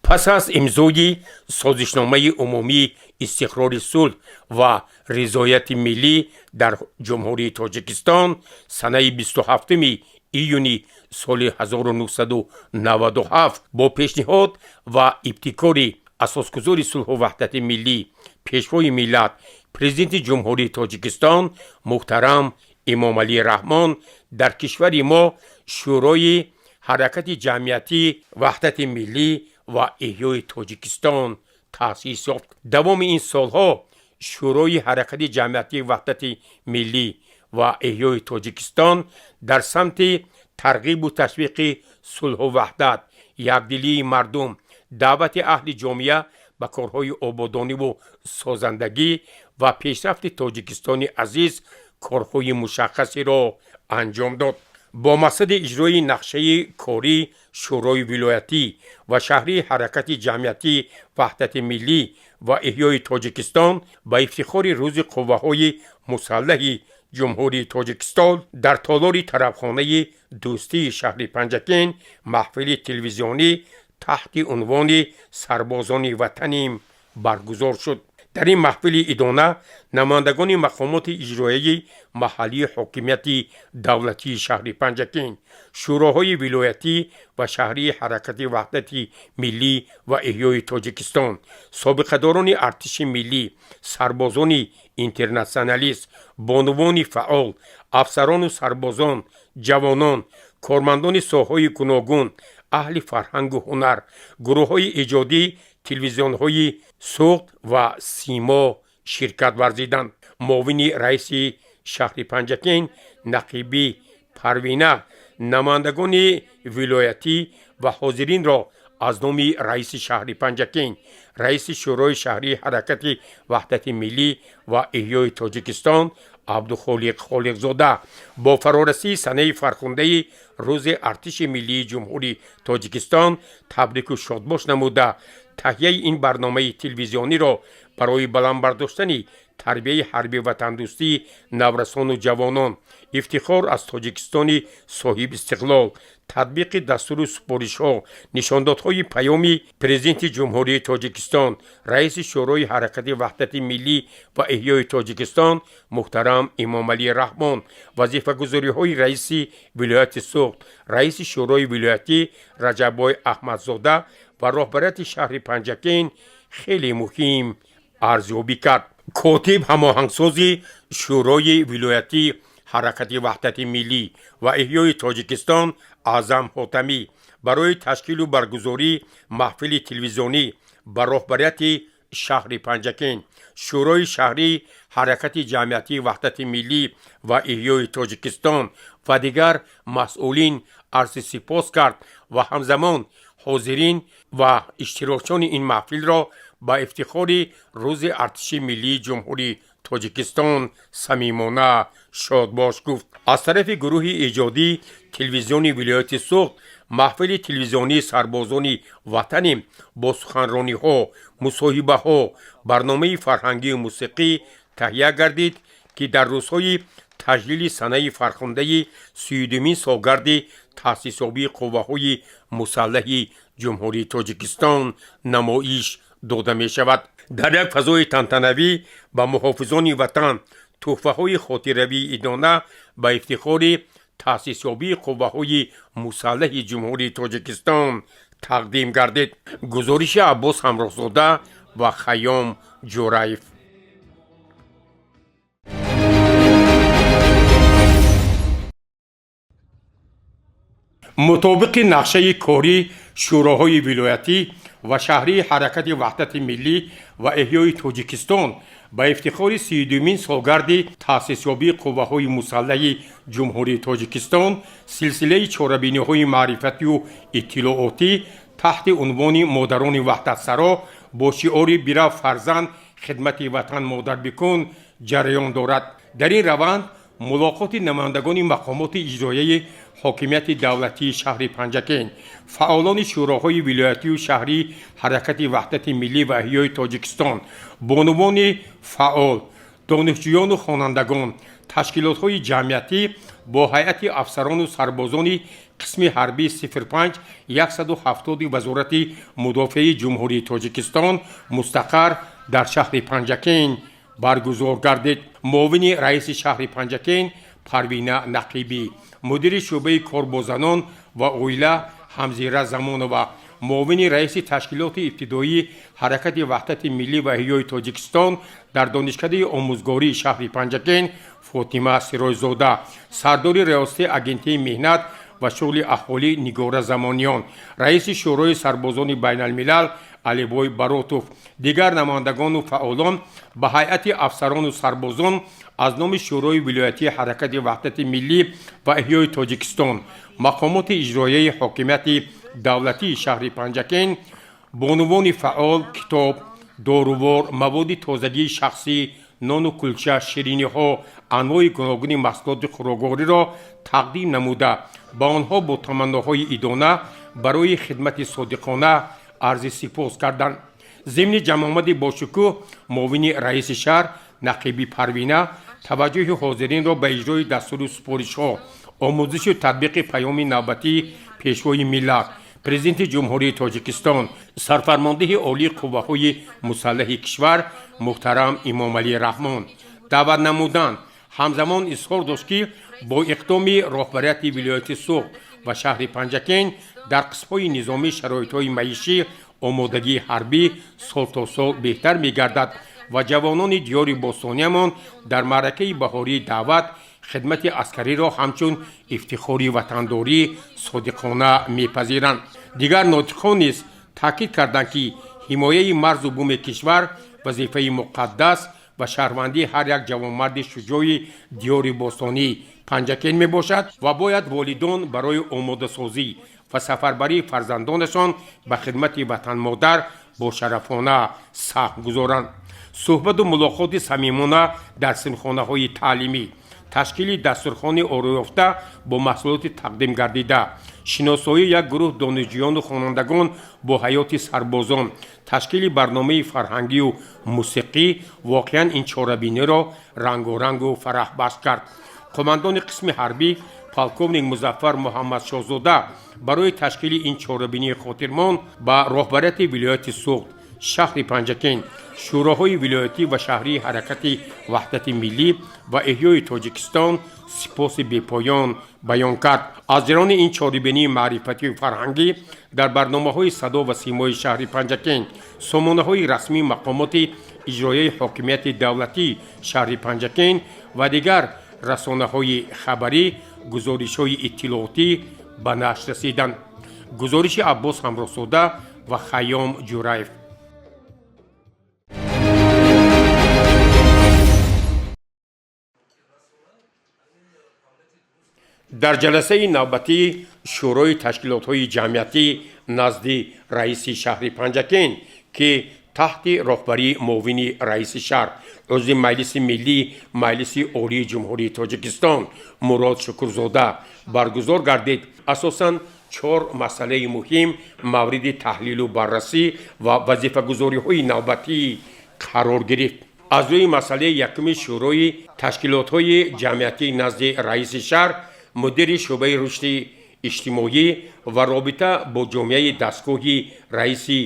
Пас аз имзои созишномаи умумии истиқрори сулҳ ва ризояти миллӣ дар Ҷумҳурии Тоҷикистон санаи 27 июни соли 1997 бо пешниҳод ва ибтикори асосгузори сулҳу ваҳдати миллӣ, пешвои миллат, президенти Ҷумҳурии Тоҷикистон муҳтарам Эмомалӣ Раҳмон дар кишвари мо Шӯрои ҳаракати ҷамъиятӣ ваҳдати миллӣ ва эҳёи Тоҷикистон таъсис ёфт. Давоми ин солҳо Шӯрои ҳаракати ҷамъиятии ваҳдати миллӣ ва эҳёи Тоҷикистон дар самти тарғибу ташвиқи сулҳу ваҳдат, якдилии мардум, даъвати аҳли ҷомеа ба корҳои ободониву созандагӣ ва пешрафти Тоҷикистони азиз корҳои мушаххасеро анҷом дод. Бо мақсади иҷрои нақшаи кории Шӯрои вилоятӣ ва шаҳрии ҳаракати ҷамъиятии ваҳдати миллӣ ва эҳёи Тоҷикистон ба ифтихори Рӯзи қувваҳои мусаллаҳи Ҷумҳурии Тоҷикистон дар толори тарабхонаи Дӯстии шаҳри Панҷакент маҳфили телевизионӣ таҳти унвони «Сарбозони ватаним» баргузор шуд. Дар ин маҳфили идона намояндагони мақомоти иҷроияи маҳаллии ҳокимияти давлатии шаҳри Панҷакент, шӯроҳои вилоятӣ ва шаҳрии ҳаракати ваҳдати миллӣ ва эҳёи Тоҷикистон, собиқадорони артиши миллӣ, сарбозони интернатсионалист, бонувони фаъол, афсарону сарбозон, ҷавонон, кормандони соҳаҳои гуногун, Аҳли фарҳангу ҳунар, гурӯҳҳои эҷодӣ, телевизионҳои Суғд ва Симо ширкат варзиданд. Муовини раиси шаҳри Панҷакент Нақибӣ Парвина намояндагони вилоятӣ ва ҳозиринро аз номи раиси шаҳри Панҷакент, раиси Шӯрои шаҳрии Ҳаракати Ваҳдати Миллӣ ва Эҳёи Тоҷикистон Абдухолиқ Холиқзода бо фарорасии санаи фархундаи Рӯзи Артиши Миллии Ҷумҳурии Тоҷикистон табрику шодбош намуда, таҳияи ин барномаи телевизиониро барои баланд бардоштани тарбияи ҳарби ватандӯстии наврасону ҷавонон, ифтихор аз Тоҷикистони соҳибистиқлол, татбиқи дастуру супоришҳо, нишондодҳои Паёми Президенти Ҷумҳурии Тоҷикистон, раиси Шӯрои Ҳаракати Ваҳдати Миллӣ ва Эҳёи Тоҷикистон муҳтарам Эмомалӣ Раҳмон, вазифагузориҳои раиси вилояти Суғд, раиси Шӯрои вилоятӣ Раҷаббой Аҳмадзода ва роҳбарияти шаҳри Панҷакент хеле муҳим арзёбӣ кард. Котиб ҳамоҳангсози Шӯрои вилоятии Ҳаракати Ваҳдати Миллӣ ва Эҳёи Тоҷикистон Аъзам Ҳотамӣ барои ташкилу баргузории маҳфили телевизионӣ ба роҳбарияти шаҳри Панҷакент, Шӯрои шаҳрии Ҳаракати ҷамъиятии Ваҳдати Миллӣ ва Эҳёи Тоҷикистон ва дигар масъулин арзи сипос кард ва ҳамзамон ҳозирин ва иштирокчиёни ин маҳфилро ба ифтихори Рӯзи Артиши Миллии Ҷумҳурии Тоҷикистон самимона шодбош гуфт. Аз тарафи гурӯҳи эҷодии телевизиони вилояти Суғд маҳфили телевизионии сарбозони ватанем бо суханрониҳо, мусоҳибаҳо, барномаи фарҳангию мусиқӣ таҳия гардид, ки дар рӯзҳои таҷлили санаи фархундаи 32-мин солгарди таъсисёбии қувваҳои мусаллаҳи Ҷумҳурии Тоҷикистон намоиш дода мешавад. Дар як фазои тантанавӣ ба муҳофизони ватан тӯҳфаҳои хотиравии идона ба ифтихори таъсисёбии қувваҳои мусаллаҳи Ҷумҳурии Тоҷикистон тақдим гардид. Гузориши Аббос Ҳамроҳзода ва Хайём Ҷӯраев. Мутобиқи нақшаи корӣ шӯроҳои вилоятӣ ва шаҳрии Ҳаракати Ваҳдати Миллӣ ва Эҳёи Тоҷикистон ба ифтихори 32-мин солгарди таъсисёбии қувваҳои мусаллаҳи Ҷумҳурии Тоҷикистон силсилаи чорабиниҳои маърифатию иттилоотӣ таҳти унвони «Модарони ваҳдатсаро» бо шиори «Бирав, фарзанд, хидмати ватан модар бикун» ҷараён дорад. Дар ин раванд мулоқоти намояндагони мақомоти иҷроияи ҳокимияти давлатии шаҳри Панҷакент, фаъолони шӯроҳои вилоятию шаҳрии Ҳаракати Ваҳдати Миллӣ ва Эҳёи Тоҷикистон, бонувони фаъол, донишҷӯёну хонандагон, ташкилотҳои ҷамъиятӣ бо ҳайати афсарону сарбозони қисми ҳарбии 05 170 Вазорати мудофиаи Ҷумҳурии Тоҷикистон мустақар дар шаҳри Панҷакент баргузор гардид. Муовини раиси шаҳри Панҷакент Парвина Нақибӣ, мудири шӯъбаи кор бо занон ва оила Ҳамзира Замонова, муовини раиси ташкилоти ибтидоии Ҳаракати Ваҳдати Миллӣ ва Эҳёи Тоҷикистон дар Донишкадаи омӯзгории шаҳри Панҷакент Фотима Сиройзода, сардори Риёсати Агентии меҳнат ва шуғли аҳолӣ Нигора Замониён, раиси Шӯрои сарбозони байналмилал Алибой Баротов, дигар намояндагону фаъолон ба ҳайати афсарону сарбозон аз номи Шӯрои вилоятии Ҳаракати Ваҳдати Миллӣ ва Эҳёи Тоҷикистон, мақомоти иҷроияи ҳокимияти давлатии шаҳри Панҷакент, бонувони фаъол китоб, дорувор, маводи тозагии шахсӣ, нону кулча, шириниҳо, анвои гуногуни маҳсулоти хӯроквориро тақдим намуда, ба онҳо бо таманноҳои идона барои хидмати содиқона арзи сипос карданд. Зимни ҷамъомади бошукӯҳ муовини раиси шаҳр Нақиби Парвина таваҷҷӯҳи ҳозиринро ба иҷрои дастуру супоришҳо, омӯзишу татбиқи паёми навбатии Пешвои миллат, Президенти Ҷумҳурии Тоҷикистон, Сарфармондеҳи Олии Қувваҳои мусаллаҳи кишвар муҳтарам Эмомалӣ Раҳмон даъват намуданд. Ҳамзамон изҳор дошт, ки бо иқдоми роҳбарияти вилояти Суғд ва шаҳри Панҷакент дар қисмҳои низомӣ шароитҳои маишӣ, омодагии ҳарбӣ сол то сол беҳтар мегардад ва ҷавонони диёри бостониямон дар маъракаи баҳории даъват Хидмати аскариро ҳамчун ифтихори ватандорӣ содиқона мепазиранд. Дигар нотиқон низ таъкид карданд, ки ҳимояи марзу буми кишвар вазифаи муқаддас ва шаҳрвандии ҳар як ҷавонмарди шуҷои диёри бостонии Панҷакент мебошад ва бояд волидон барои омодасозӣ ва сафарбарии фарзандонашон ба хидмати ватанмодар бошарафона саҳм гузоранд. Суҳбату мулоқоти самимона дар синфхонаҳои таълимӣ, ташкили дастурхони ороёфта бо маҳсулоти тақдим гардида, шиносоии як гурӯҳ донишҷӯёну хонандагон бо ҳаёти сарбозон, ташкили барномаи фарҳангию мусиқӣ воқеан ин чорабиниро рангорангу фараҳбахш кард. Қомандони қисми ҳарбӣ полковник Музаффар Муҳаммадшоҳзода барои ташкили ин чорабинии хотирмон ба роҳбарияти вилояти Суғд, шаҳри Панҷакент, шӯроҳои вилоятӣ ва шаҳрии Ҳаракати Ваҳдати Миллӣ ва Эҳёи Тоҷикистон сипоси бепоён баён кард. Аз ҷараёни ин чорабинии маърифатию фарҳангӣ дар барномаҳои садо ва симои шаҳри Панҷакент, сомонаҳои расмии мақомоти иҷроияи ҳокимияти давлатии шаҳри Панҷакент ва дигар расонаҳои хабарӣ гузоришҳои иттилоотӣ ба нашр расиданд. Гузориши Аббос Ҳамроҳзода ва Хайём Ҷураев. Дар ҷаласаи навбатии Шӯрои ташкилотҳои ҷамъиятӣ назди раиси шаҳри Панҷакент, ки таҳти роҳбарии муовини раиси шаҳр, узви Маҷлиси Миллӣ Маҷлиси Олии Ҷумҳурии Тоҷикистон Мурод Шукурзода баргузор гардид, асосан чор масъалаи муҳим мавриди таҳлилу баррасӣ ва вазифагузориҳои навбатӣ қарор гирифт. Аз рӯи масъалаи якуми Шӯрои ташкилотҳои ҷамъиятӣ назди раиси шаҳр мудири шӯъбаи рушди иҷтимоӣ ва робита бо ҷомеаи дастгоҳи раиси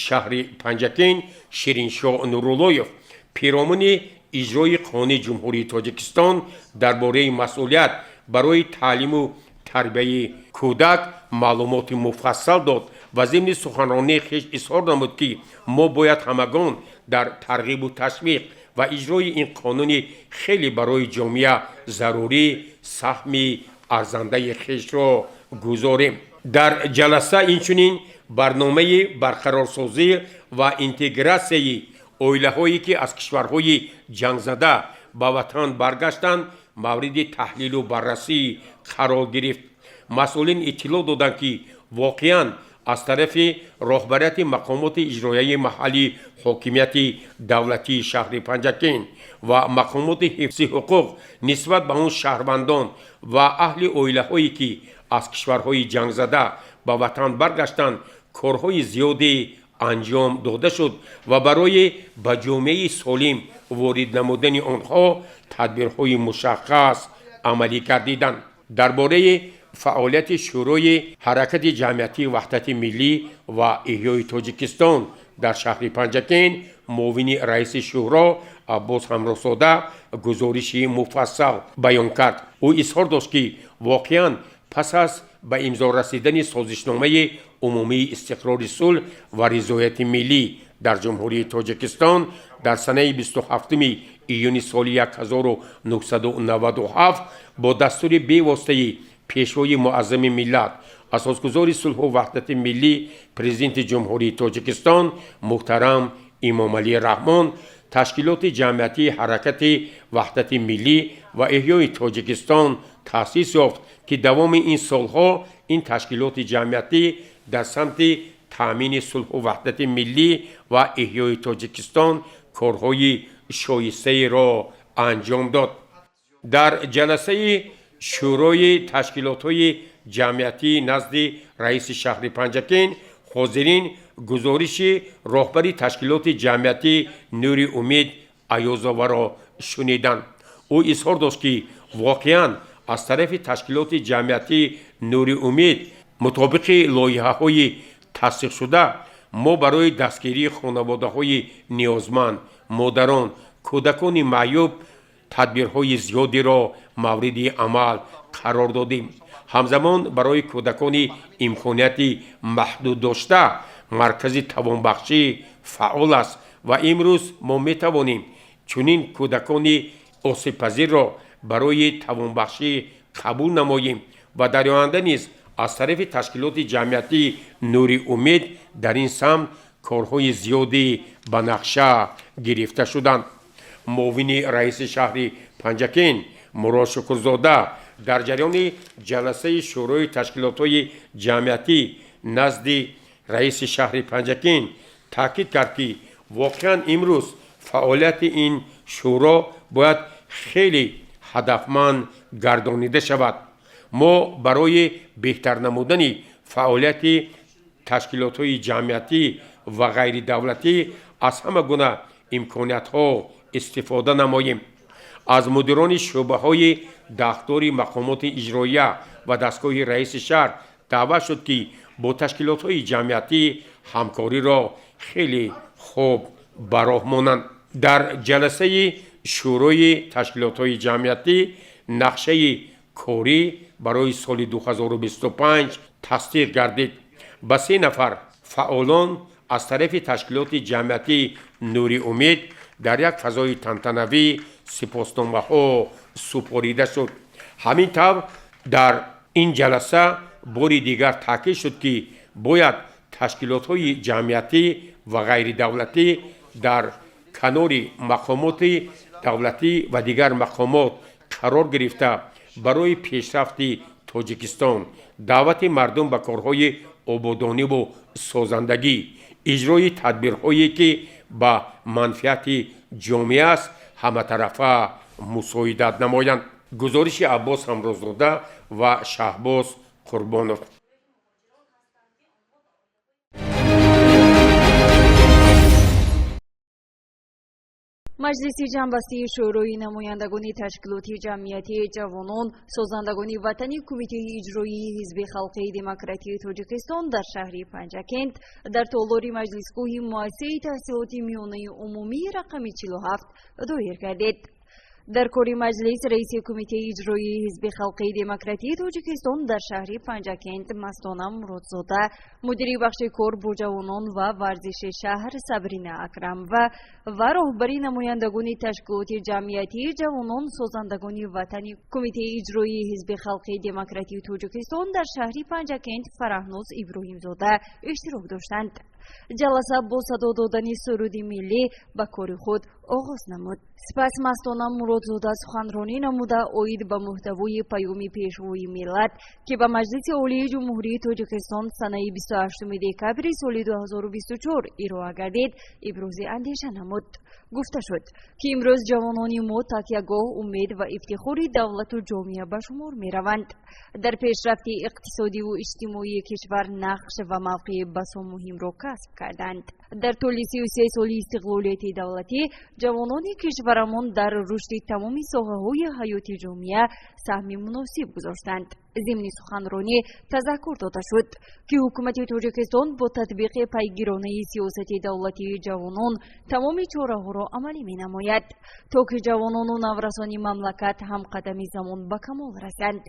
шаҳри Панҷакент Шириншоҳ Нуруллоев пиромуни иҷрои Қонуни Ҷумҳурии Тоҷикистон дар бораи масъулият барои таълиму тарбияи кӯдак маълумоти муфассал дод ва зимни суханронии хеш изҳор намуд, ки мо бояд ҳамагон дар тарғибу ташвиқ ва иҷрои ин қонуни хеле барои ҷомеа зарурӣ саҳми арзандаи хешро гузорем. Дар ҷаласа инчунин барномаи барқарорсозӣ ва интегратсияи оилаҳое, ки аз кишварҳои ҷангзада ба ватан баргаштанд, мавриди таҳлилу баррасӣ қарор гирифт. Масъулин иттилоъ доданд, ки воқеан аз тарафи роҳбарияти мақомоти иҷроияи маҳаллии ҳокимияти давлатии шаҳри Панҷакент ва мақомоти ҳифзи ҳуқуқ нисбат ба он шаҳрвандон ва аҳли оилаҳое, ки аз кишварҳои ҷангзада ба ватан баргаштанд, корҳои зиёде анҷом дода шуд ва барои ба ҷомеаи солим ворид намудани онҳо тадбирҳои мушаххас амалӣ гардиданд. Дар бораи фаъолияти Шӯрои ҳаракати ҷамъиятии Ваҳдати Миллӣ ва Эҳёи Тоҷикистон дар шаҳри Панҷакент муовини раиси шӯро Аббос Ҳамроҳзода гузориши муфассал баён кард. Ӯ изҳор дошт, ки воқеан пас аз ба имзо расидани созишномаи умумии истиқрори сулҳ ва ризояти миллӣ дар Ҷумҳурии Тоҷикистон дар санаи 27 июни соли 1997 бо дастури бевоситаи Пешвои Муаззами миллат, асосгузори сулҳу ваҳдати миллӣ, Президенти Ҷумҳурии Тоҷикистон муҳтарам Эмомалӣ Раҳмон ташкилоти ҷамъиятии Ҳаракати Ваҳдати Миллӣ ва Эҳёи Тоҷикистон таъсис ёфт, ки давоми ин солҳо ин ташкилоти ҷамъиятӣ дар самти таъмини сулҳу ваҳдати миллӣ ва эҳёи Тоҷикистон корҳои шоистаеро анҷом дод. Дар ҷаласаи Шӯрои ташкилотҳои ҷамъиятӣ назди раиси шаҳри Панҷакент ҳозирин гузориши роҳбари ташкилоти ҷамъиятӣ Нури Умид Аёзоваро шуниданд. Ӯ изҳор дошт, ки воқеан аз тарафи ташкилоти ҷамъиятии Нури Умид мутобиқи лоиҳаҳои тасдиқшуда мо барои дастгирии хонаводаҳои ниёзманд, модарон, кӯдакони маъюб тадбирҳои зиёдеро мавриди амал қарор додем. Ҳамзамон барои кӯдакони имконияти маҳдуд дошта маркази тавонбахшӣ фаъол аст ва имрӯз мо метавонем чунин кӯдакони осебпазирро Барои тавонбахшӣ қабул намоем ва дар оянда низ аз тарафи ташкилоти ҷамъиятии Нури Умед дар ин самт корҳои зиёде ба нақша гирифта шуданд. Муовини раиси шаҳри Панҷакент Мурод Шукрзода дар ҷараёни ҷаласаи шӯрои ташкилотҳои ҷамъиятӣ назди раиси шаҳри Панҷакент таъкид кард, ки воқеан имрӯз фаъолияти ин шӯро бояд хеле ҳадафманд гардонида шавад. Мо барои беҳтар намудани фаъолияти ташкилотҳои ҷамъиятӣ ва ғайридавлатӣ аз ҳама гуна имкониятҳо истифода намоем. Аз мудирони шӯъбаҳои дахлдори мақомоти иҷроия ва дастгоҳи раиси шаҳр даъват шуд, ки бо ташкилотҳои ҷамъиятӣ ҳамкориро хеле хуб ба роҳ монанд. Дар ҷаласаи шӯрои ташкилотҳои ҷамъиятӣ нақшаи корӣ барои соли 2025 тасдиқ гардид. Ба се нафар фаъолон аз тарафи ташкилоти ҷамъиятии Нури Умед дар як фазои тантанавӣ сипосномаҳо супорида шуд. Ҳамин тавр, дар ин ҷаласа бори дигар таъкид шуд, ки бояд ташкилотҳои ҷамъиятӣ ва ғайридавлатӣ дар канори мақомоти давлатӣ ва дигар мақомот қарор гирифта, барои пешрафти Тоҷикистон, даъвати мардум ба корҳои ободониву созандагӣ, иҷрои тадбирҳое, ки ба манфиати ҷомеа аст, ҳаматарафа мусоидат намоянд. Гузориши Аббос Ҳамрозода ва Шаҳбоз Қурбонов.
Маҷлиси ҷамъбастии Шӯрои намояндагони ташкилоти ҷамъиятии ҷавонон созандагони ватани Кумитаи иҷроии Ҳизби халқии демократии Тоҷикистон дар шаҳри Панҷакент дар толори маҷлисгоҳи муассисаи таҳсилоти миёнаи умумии рақами 47 доир гардид. Дар кори маҷлис раиси Кумитаи иҷроии Ҳизби халқии демократии Тоҷикистон дар шаҳри Панҷакент Мастона Муродзода, мудири бахши кор бо ҷавонон ва варзиши шаҳр Сабрина Акрамова ва роҳбари намояндагони ташкилоти ҷамъиятии ҷавонон созандагони ватани Кумитаи иҷроии Ҳизби халқии демократии Тоҷикистон дар шаҳри Панҷакент Фараҳноз Иброҳимзода иштирок доштанд. Ҷаласа бо садо додани суруди миллӣ ба кори худ оғоз намуд. Сипас Мастона Муродзода суханронӣ намуда, оид ба муҳтавои паёми Пешвои миллат, ки ба Маҷлиси Олии Ҷумҳурии Тоҷикистон санаи 28 декабри соли 2024 ироа гардид, ибрози андеша намуд. Гуфта шуд, ки имрӯз ҷавонони мо такягоҳ, умед ва ифтихори давлату ҷомеа ба шумор мераванд. Дар пешрафти иқтисодиву иҷтимоии кишвар нақш ва мавқеи басо муҳимро касб карданд. Дар тӯли 33 соли истиқлолияти давлатӣ ҷавонони кишварамон дар рушди тамоми соҳаҳои ҳаёти ҷомеа саҳми муносиб гузоштанд. Зимни суханронӣ тазаккур дода шуд, ки ҳукумати Тоҷикистон бо татбиқи пайгиронаи сиёсати давлатии ҷавонон тамоми чораҳоро амалӣ менамояд, то ки ҷавонону наврасони мамлакат ҳамқадами замон ба камол расанд.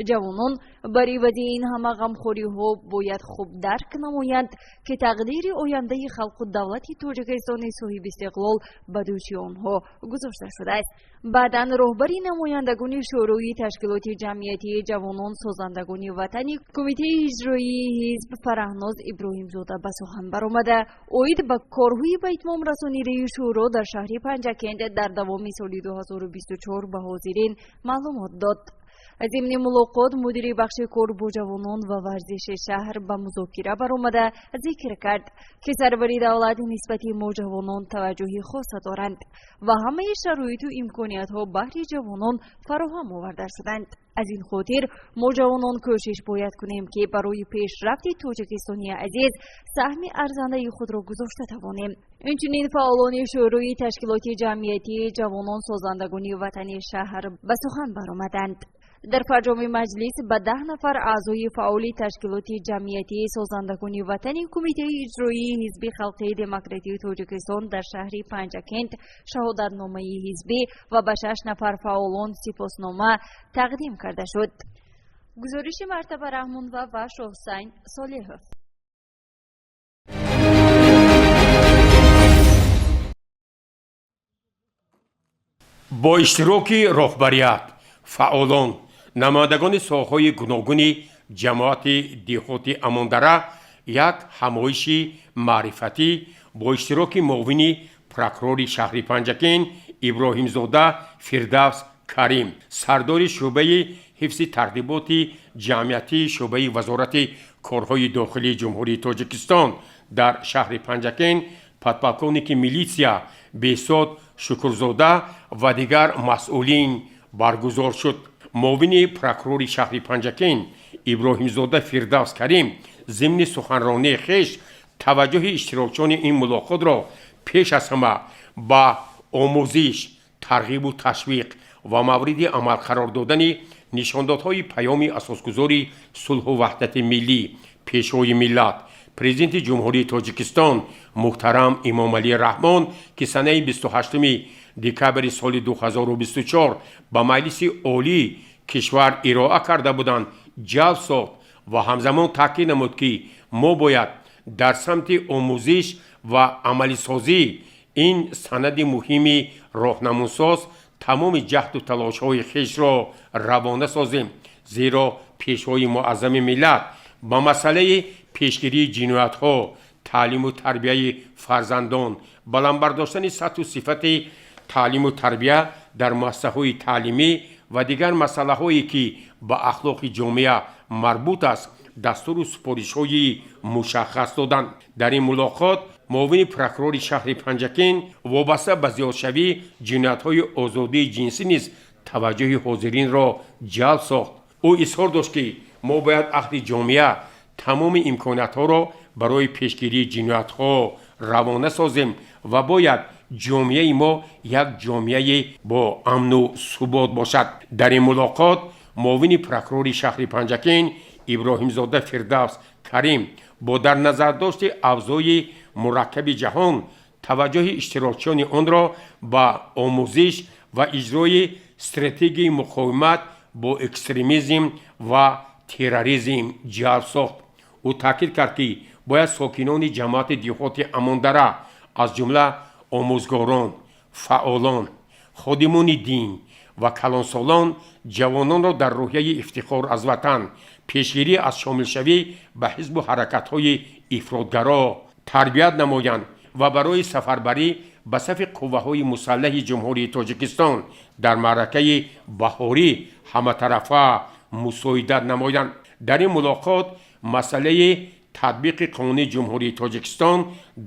Ҷавонон бар ивази ин ҳама ғамхориҳо бояд хуб дарк намоянд, ки тақдири ояндаи халқу давлати Тоҷикистони соҳибистиқлол ба дӯши онҳо гузошта шудааст. Баъдан роҳбари намояндагони Шӯрои ташкилоти ҷамъиятии ҷавонон созандагони ватани Кумитаи иҷроии ҳизб Фараҳноз Иброҳимзода ба сухан баромада, оид ба корҳои ба итмом расонидаи шӯро дар шаҳри Панҷакент дар давоми соли 2024 ба ҳозирин маълумот дод. Зимни мулоқот мудири бахши кор бо ҷавонон ва варзиши шаҳр ба музокира баромада, зикр кард, ки сарвари давлат нисбати мо ҷавонон таваҷҷӯҳи хоса доранд ва ҳамаи шароиту имкониятҳо баҳри ҷавонон фароҳам оварда шуданд. Аз ин хотир мо ҷавонон кӯшиш бояд кунем, ки барои пешрафти Тоҷикистони азиз саҳми арзандаи худро гузошта тавонем. Инчунин фаъолони Шӯрои ташкилоти ҷамъиятии ҷавонон созандагони ватани шаҳр ба сухан баромаданд. Дар фарҷоми маҷлис ба 10 нафар аъзои фаъоли ташкилоти ҷамъиятии созандагони ватани Кумитаи иҷроии Ҳизби халқии демократии Тоҷикистон дар шаҳри Панҷакент шаҳодатномаи ҳизбӣ ва ба шаш нафар фаъолон сипоснома тақдим карда шуд. Гузориши Мартаба Раҳмонова ва Шоҳсайн Солиҳов.
Бо иштироки роҳбарият Фаъолон, намояндагони соҳаҳои гуногуни ҷамоати деҳоти Амондара як ҳамоиши маърифатӣ бо иштироки муовини прокурори шаҳри Панҷакент Иброҳимзода Фирдавс Карим, сардори шӯъбаи ҳифзи тартиботи ҷамъиятии шӯъбаи Вазорати корҳои дохилии Ҷумҳурии Тоҷикистон дар шаҳри Панҷакент, подполковники милитсия Беҳсод Шукурзода ва дигар масъулин баргузор шуд. Муовини прокурори шаҳри Панҷакент Иброҳимзода Фирдавс Карим зимни суханронии хеш таваҷҷӯҳи иштирокчиёни ин мулоқотро пеш аз ҳама ба омӯзиш, тарғибу ташвиқ ва мавриди амал қарор додани нишондодҳои паёми асосгузори сулҳу ваҳдати миллӣ, Пешвои миллат, Президенти Ҷумҳурии Тоҷикистон муҳтарам Эмомалӣ Раҳмон, ки санаи 28 декабри соли 2024 ба Маҷлиси Олии кишвар ироа карда буданд, ҷалб сохт ва ҳамзамон таъкид намуд, ки мо бояд дар самти омӯзиш ва амалисозии ин санади муҳими роҳнамунсоз тамоми ҷаҳду талошҳои хешро равона созем, зеро Пешвои муаззами миллат ба масъалаи пешгирии ҷиноятҳо, таълиму тарбияи фарзандон, баланд бардоштани сатҳу сифати таълиму тарбия дар муассисаҳои таълимӣ ва дигар масъалаҳое, ки ба ахлоқи ҷомеа марбут аст, дастуру супоришҳои мушаххас доданд. Дар ин мулоқот муовини прокурори шаҳри Панҷакент вобаста ба зиёдшавии ҷиноятҳои озодии ҷинсӣ низ таваҷҷӯҳи ҳозиринро ҷалб сохт. Ӯ изҳор дошт, ки мо бояд аҳли ҷомеа тамоми имкониятҳоро барои пешгирии ҷиноятҳо равона созем ва бояд ҷомеаи мо як ҷомеаи бо амну субот бошад. Дар ин мулоқот муовини прокурори шаҳри Панҷакент Иброҳимзода Фирдавс Карим бо дар назардошти авзои мураккаби ҷаҳон таваҷҷӯҳи иштирокчиёни онро ба омӯзиш ва иҷрои стратегияи муқовимат бо экстремизм ва терроризм ҷалб сохт. Ӯ таъкид кард, ки бояд сокинони ҷамоати деҳоти Амондара, аз ҷумла омӯзгорон, фаъолон, ходимони дин ва калонсолон, ҷавононро дар рӯҳияи ифтихор аз ватан, пешгирӣ аз шомилшавӣ ба ҳизбу ҳаракатҳои ифротгаро тарбият намоянд ва барои сафарбарӣ ба сафи қувваҳои мусаллаҳи Ҷумҳурии Тоҷикистон дар маъракаи баҳорӣ ҳаматарафа мусоидат намоянд. Дар ин мулоқот масъалаи татбиқи Қонуни Ҷумҳурии Тоҷикистон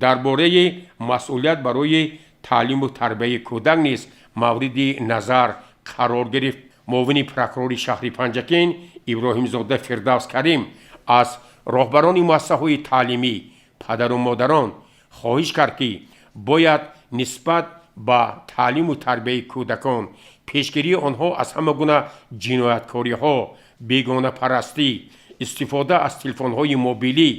дар бораи масъулият барои таълиму тарбияи кӯдак низ мавриди назар қарор гирифт. Муовини прокурори шаҳри Панҷакент Иброҳимзода Фирдавс Карим аз роҳбарони муассисаҳои таълимӣ, падару модарон хоҳиш кард, ки бояд нисбат ба таълиму тарбияи кӯдакон, пешгирии онҳо аз ҳама гуна ҷинояткориҳо, бегонапарастӣ, истифода аз телефонҳои мобилӣ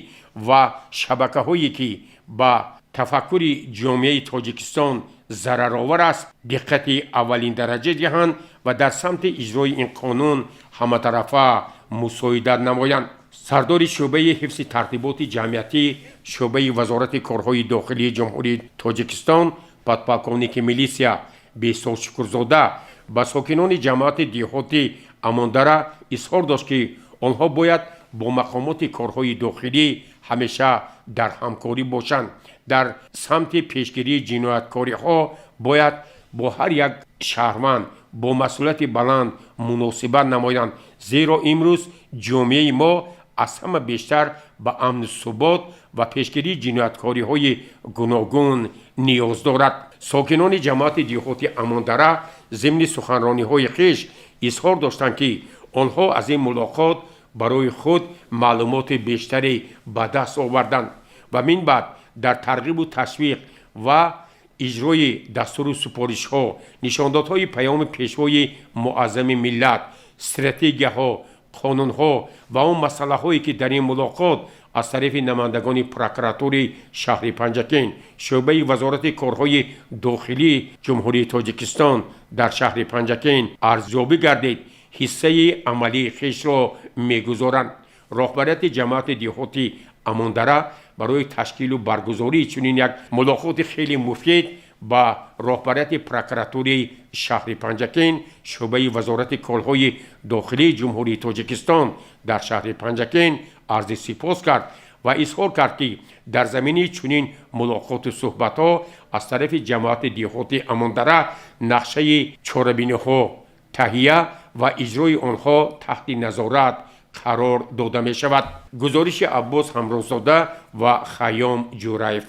ва шабакаҳое, ки ба тафаккури ҷомеаи Тоҷикистон зараровар аст, диққати аввалиндараҷа диҳанд ва дар самти иҷрои ин қонун ҳаматарафа мусоидат намоянд. Сардори шӯъбаи ҳифзи тартиботи ҷамъиятӣ шӯъбаи Вазорати корҳои дохилии Ҷумҳурии Тоҷикистон, подполковники милисия Беҳсод Шукурзода ба сокинони ҷамоати деҳоти Амондара изҳор дошт, ки онҳо бояд бо мақомоти корҳои дохилӣ ҳамеша дар ҳамкорӣ бошанд, дар самти пешгирии ҷинояткориҳо бояд бо ҳар як шаҳрванд бо масъулияти баланд муносибат намоянд, зеро имрӯз ҷомеаи мо аз ҳама бештар ба амну субот ва пешгирии ҷинояткориҳои гуногун ниёз дорад. Сокинони ҷамоати деҳоти Амондара зимни суханрониҳои хеш изҳор доштанд, ки онҳо аз ин мулоқот барои худ маълумоти бештаре ба даст оварданд ва минбаъд дар тарғибу ташвиқ ва иҷрои дастуру супоришҳо, нишондодҳои паёми Пешвои муаззами миллат, стратегияҳо, қонунҳо ва он масъалаҳое, ки дар ин мулоқот аз тарафи намояндагони прокуратураи шаҳри Панҷакент, шӯъбаи Вазорати корҳои дохилии Ҷумҳурии Тоҷикистон дар шаҳри Панҷакент арзёбӣ гардид, ҳиссаи амалии хешро мегузоранд. Роҳбарияти ҷамоати деҳоти Амондара Барои ташкилу баргузории чунин як мулоқоти хеле муфид ба роҳбарияти прокуратураи шаҳри Панҷакент, шӯъбаи Вазорати корҳои дохилии Ҷумҳурии Тоҷикистон дар шаҳри Панҷакент арзи сипос кард ва изҳор кард, ки дар заминаи чунин мулоқоту суҳбатҳо аз тарафи ҷамоати деҳоти Амондара нақшаи чорабиниҳо таҳия ва иҷрои онҳо таҳти назорат қарор дода мешавад. Гузориши Аббос Ҳамрозода ва Хайём Ҷураев.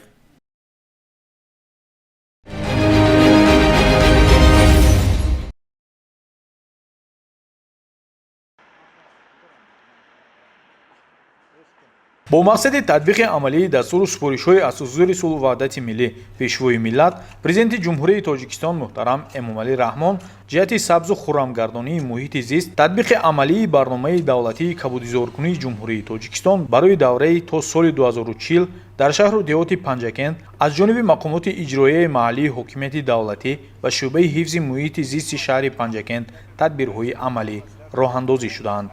Бо мақсади татбиқи амалии дастуру супоришҳои Асосгузори сулҳу ваҳдати миллӣ, Пешвои миллат, Президенти Ҷумҳурии Тоҷикистон муҳтарам Эмомалӣ Раҳмон ҷиҳати сабзу хуррамгардонии муҳити зист, татбиқи амалии барномаи давлатии кабудизоркунии Ҷумҳурии Тоҷикистон барои давраи то соли 2040 дар шаҳру деҳоти Панҷакент аз ҷониби мақомоти иҷроияи маҳаллии ҳокимияти давлатӣ ва шӯъбаи ҳифзи муҳити зисти шаҳри Панҷакент тадбирҳои амалӣ роҳандозӣ шуданд.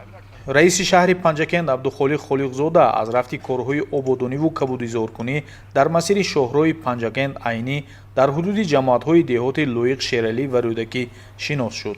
Раиси шаҳри Панҷакент Абдухолиқ Холиқзода аз рафти корҳои ободониву кабудизоркунӣ дар масири шоҳроҳи Панҷакент Айнӣ дар ҳудуди ҷамоатҳои деҳоти Лоиқ, Шералӣ ва Рӯдакӣ шинос шуд.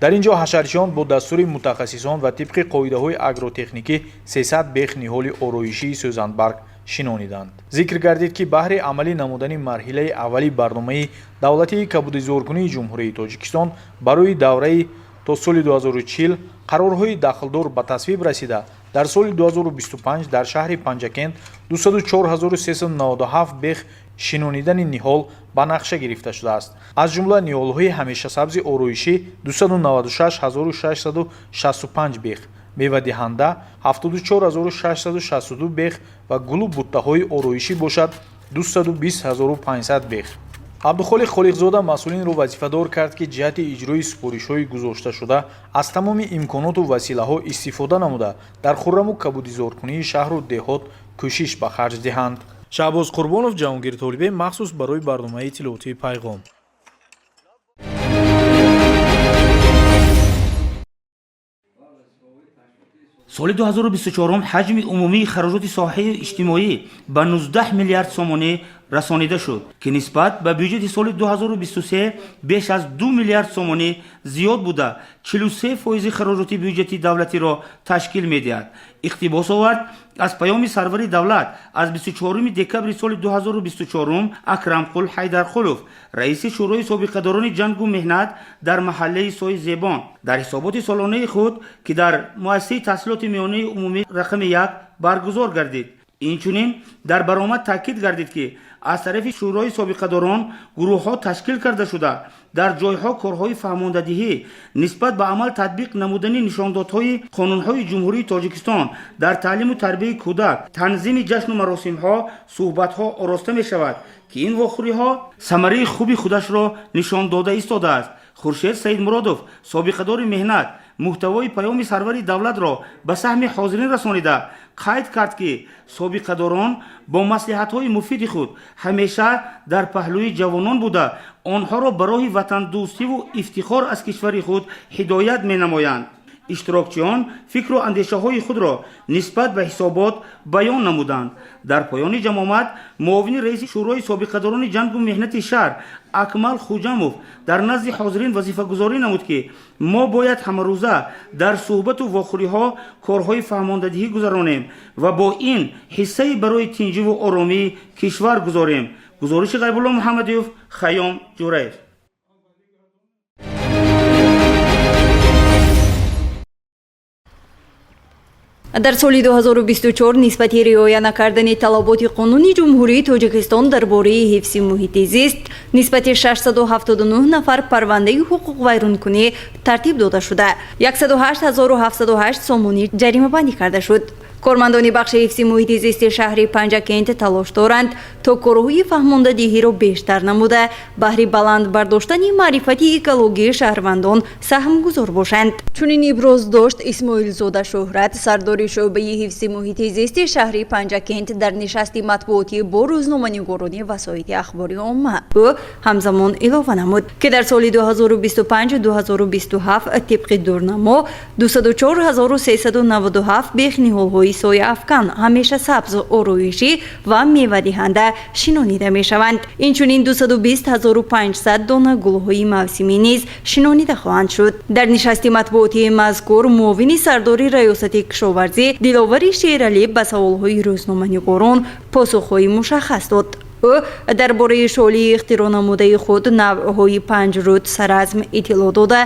Дар ин ҷо ҳашарчиён бо дастури мутахассисон ва тибқи қоидаҳои агротехникӣ 300 бех ниҳоли ороишии сӯзанбарг шинониданд. Зикр гардид, ки баҳри амалӣ намудани марҳилаи аввали барномаи давлатии кабудизоркунии Ҷумҳурии Тоҷикистон барои давраи то соли 2040 қарорҳои дахлдор ба тасвиб расида, дар соли 2025 дар шаҳри Панҷакент 204397 бех шинонидани ниҳол ба нақша гирифта шудааст. Аз ҷумла ниҳолҳои ҳамешасабзи ороишӣ 296665 бех, мевадиҳанда 74662 бех ва гулу буттаҳои ороишӣ бошад 220500 бех. Абдухолиқ Холиқзода масъулинро вазифадор кард, ки ҷиҳати иҷрои супоришҳои гузошташуда аз тамоми имконоту василаҳо истифода намуда, дар хурраму кабудизоркунии шаҳру деҳот кӯшиш ба харҷ диҳанд. Шаҳбоз Қурбонов, Ҷаҳонгир Толибе, махсус барои барномаи иттилоотии Пайғом.
Соли 2024 ҳаҷми умумии хароҷоти соҳаи иҷтимоӣ ба 19 миллиард сомонӣ расонида шуд, ки нисбат ба бюҷети соли 2023 беш аз 2 миллиард сомонӣ зиёд буда, 43 фоизи хароҷоти бюҷети давлатиро ташкил медиҳад, иқтибос овард аз паёми сарвари давлат аз 24 декабри соли 2024 Акрамқул Ҳайдарқулов, раиси Шӯрои собиқадорони ҷангу меҳнат дар маҳаллаи Сои Зебон, дар ҳисоботи солонаи худ, ки дар муассисаи таҳсилоти миёнаи умумӣ рақами 1 баргузор гардид. Инчунин дар баромад таъкид гардид, ки аз тарафи шӯрои собиқадорон гурӯҳҳо ташкил карда шуда, дар ҷойҳо корҳои фаҳмондадиҳӣ нисбат ба амал татбиқ намудани нишондодҳои қонунҳои Ҷумҳурии Тоҷикистон дар таълиму тарбияи кӯдак, танзими ҷашну маросимҳо, суҳбатҳо ороста мешавад, ки ин вохӯриҳо самараи хуби худашро нишон дода истодааст. Хуршед Саидмуродов, собиқадори меҳнат, муҳтавои паёми сарвари давлатро ба саҳми ҳозирин расонида, қайд кард, ки собиқадорон бо маслиҳатҳои муфиди худ ҳамеша дар паҳлӯи ҷавонон буда, онҳоро ба роҳи ватандӯстиву ифтихор аз кишвари худ ҳидоят менамоянд. Иштирокчиён фикру андешаҳои худро нисбат ба ҳисобот баён намуданд. Дар поёни ҷамъомад муовини раиси Шӯрои собиқадорони ҷангу меҳнати шаҳр Акмал Хуҷамов дар назди ҳозирин вазифагузорӣ намуд, ки мо бояд ҳамарӯза дар суҳбату вохӯриҳо корҳои фаҳмондадиҳӣ гузаронем ва бо ин ҳиссае барои тинҷиву оромии кишвар гузорем. Гузориши Ғайбулло Муҳаммадиёв, Хайём Ҷураев.
Дар соли 2024 нисбати риоя накардани талаботи қонуни Ҷумҳурии Тоҷикистон дар бораи ҳифзи муҳити зист нисбати 679 нафар парвандаи ҳуқуқвайронкунӣ тартиб дода шуда, 108 708 сомонӣ ҷаримабандӣ карда шуд. Кормандони бахши ҳифзи муҳити зисти шаҳри Панҷакент талош доранд, то корҳои фаҳмондадиҳиро бештар намуда, баҳри баланд бардоштани маърифати экологии шаҳрвандон саҳмгузор бошанд. Чунин иброз дошт Исмоилзода Шӯҳрат, сардори шӯъбаи ҳифзи муҳити зисти шаҳри Панҷакент, дар нишасти матбуотӣ бо рӯзноманигорони васоити ахбори омма. Ӯ ҳамзамон илова намуд, ки дар соли 2025-2027 тибқи дурнамо 204 397 бех ниҳолҳои Гиёҳҳои сояафкан, ҳамеша сабз, ороишӣ ва мевадиҳанда шинонида мешаванд. Инчунин 220 500 дона гулҳои мавсимӣ низ шинонида хоҳанд шуд. Дар нишасти матбуотии мазкур муовини сардори раёсати кишоварзӣ Диловари Шералӣ ба саволҳои рӯзноманигорон посухҳои мушаххас дод. Ӯ дар бораи шолии ихтироънамудаи худ навъҳои панҷруд саразм иттилоъ дода,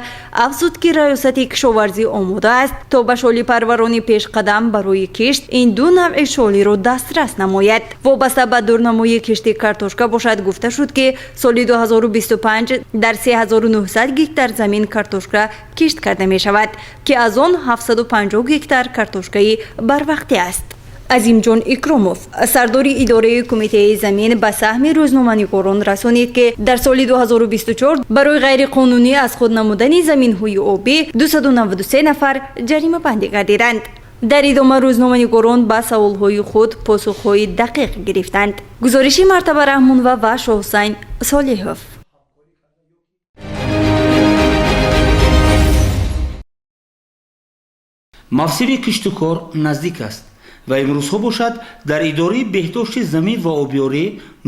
афзуд, ки раёсати кишоварзӣ омода аст, то ба шолипарварони пешқадам барои кишт ин ду навъи шолиро дастрас намояд. Вобаста ба дурнамои кишти картошка бошад, гуфта шуд, ки соли 2025 дар 3900 гектар замин картошка кишт карда мешавад, ки аз он 750 гектар картошкаи барвақтӣ аст. Азимҷон Икромов, сардори идораи кумитаи замин, ба саҳми рӯзноманигорон расонид, ки дар соли 2024 барои ғайриқонунӣ аз худ намудани заминҳои обӣ 293 нафар ҷаримабандӣ гардиданд. Дар идома рӯзноманигорон ба саволҳои худ посухҳои дақиқ гирифтанд. Гузориши Мартаба Раҳмонова ва Шоҳусайн Солиҳов.
Мавсими кишту кор наздик аст ва имрӯзҳо бошад, дар идораи беҳдошти замин ва обёрӣ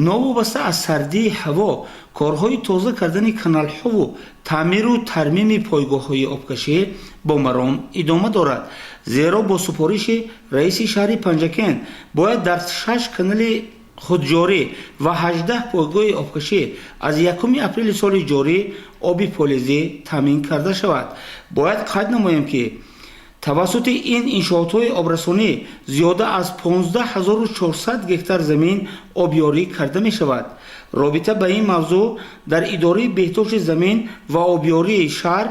новобаста аз сардии ҳаво корҳои тоза кардани каналҳову таъмиру тармими пойгоҳҳои обкашӣ бо маром идома дорад, зеро бо супориши раиси шаҳри Панҷакент бояд дар шаш канали худҷорӣ ва 18 пойгоҳи обкашӣ аз 1 апрели соли ҷорӣ оби полезӣ таъмин карда шавад. Бояд қайд намоем, ки тавассути ин иншоотҳои обрасонӣ зиёда аз 15 400 гектар замин обёрӣ карда мешавад. Робита ба ин мавзӯъ дар идораи беҳдошти замин ва обёрии шаҳр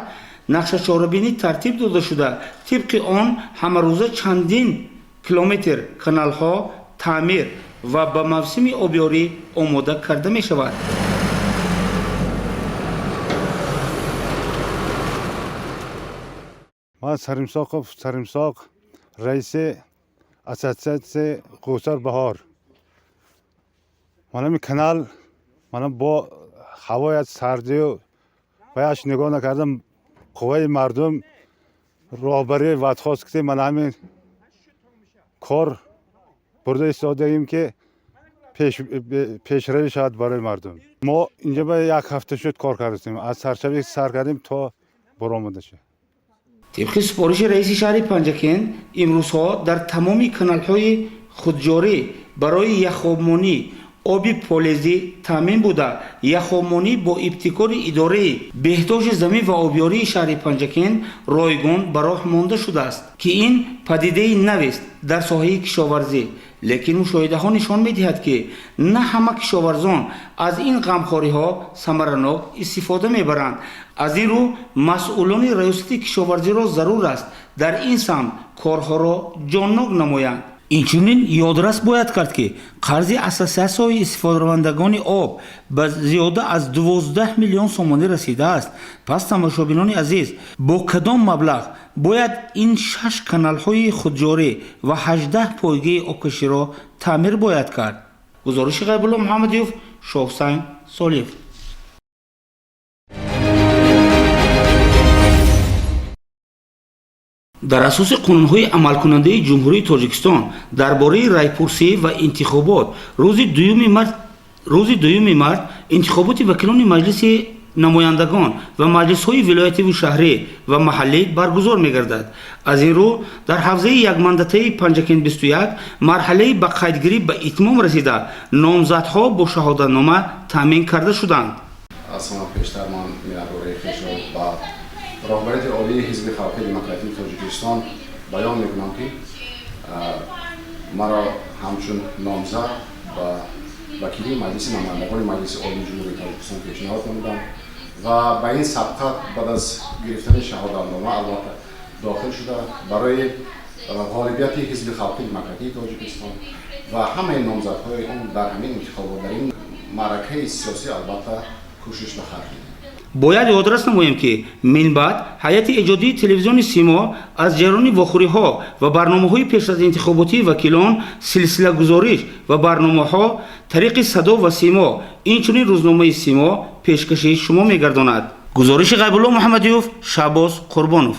нақшачорабинӣ тартиб дода шуда, тибқи он ҳамарӯза чандин километр каналҳо таъмир ва ба мавсими обёрӣ омода карда мешавад.
Ман Саримсоқов Саримсоқ, раиси ассотсиатсияи Қӯсар Баҳор. Манами канал мана бо ҳавоят сардию ваяш нигоҳ накардам, қувваи мардум роҳбарии ватхост ки мана ҳамин кор бурда истодаем, ки пешравӣ шавад барои мардум. Мо инҷа ба як ҳафта шуд кор кардастем, аз саршавӣ сар кардем то баромада шуд.
Тибқи супориши раиси шаҳри Панҷакент имрӯзҳо дар тамоми каналҳои худҷорӣ барои яхобмонӣ оби полезӣ таъмин буда, яхобмонӣ бо ибтикори идораи беҳдошти замин ва обёрии шаҳри Панҷакент ройгон ба роҳ монда шудааст, ки ин падидаи навест дар соҳаи кишоварзӣ. Лекин мушоҳидаҳо нишон медиҳад, ки на ҳама кишоварзон аз ин ғамхориҳо самаранок истифода мебаранд. Аз ин рӯ масъулони раёсати кишоварзиро зарур аст дар ин самт корҳоро ҷоннок намоянд. Инчунин ёдрас бояд кард, ки қарзи ассотсиатсияҳои истифодабарандагони об ба зиёда аз 12 миллион сомонӣ расидааст. Пас, тамошобинони азиз, бо кадом маблағ бояд ин шаш каналҳои худҷорӣ ва 18 пойгаи обкаширо таъмир бояд кард? Гузориши Ғайбулло Муҳаммадиёв, Шоҳусайн Солиев. Дар асоси қонунҳои амалкунандаи Ҷумҳурии Тоҷикистон дар бораи райпурсӣ ва интихобот, рӯзи 2 март интихоботи вакилони Маҷлиси намояндагон ва маҷлисҳои вилоятиву шаҳрӣ ва маҳаллӣ баргузор мегардад. Аз ин рӯ дар ҳавзаи якмандатаи Панҷакент 21 марҳалаи ба қайдгирӣ ба итмом расида, номзадҳо бо шаҳодатнома таъмин карда шуданд.
Аз ҳама пештар ман миннатдории хешро ба роҳбарияти олии Ҳизби Халқии Демократии Тоҷикистон баён мекунам, ки маро ҳамчун номзад ба вакилии Маҷлиси намояндагони Маҷлиси Олии Ҷумҳурии Тоҷикистон пешниҳод намуданд ва ба ин сабқат баъд аз гирифтани шаҳодатнома албатта дохил шуда, барои ғолибияти Ҳизби Халқии Демократии Тоҷикистон ва ҳамаи номзадҳои он дар ҳамин интихобот, дар ин маъракаи сиёсӣ албатта кӯшиш ба харҷ медиҳем.
Бояд ёдрас намоем, ки минбаъд ҳайати эҷодии телевизиони Симо аз ҷараёни вохӯриҳо ва барномаҳои пеш аз интихоботии вакилон силсилагузориш ва барномаҳо тариқи садо ва симо, инчунин рӯзномаи Симо пешкаши шумо мегардонад. Гузориши Ғайбулло Муҳаммадиёв, Шаҳбоз Қурбонов.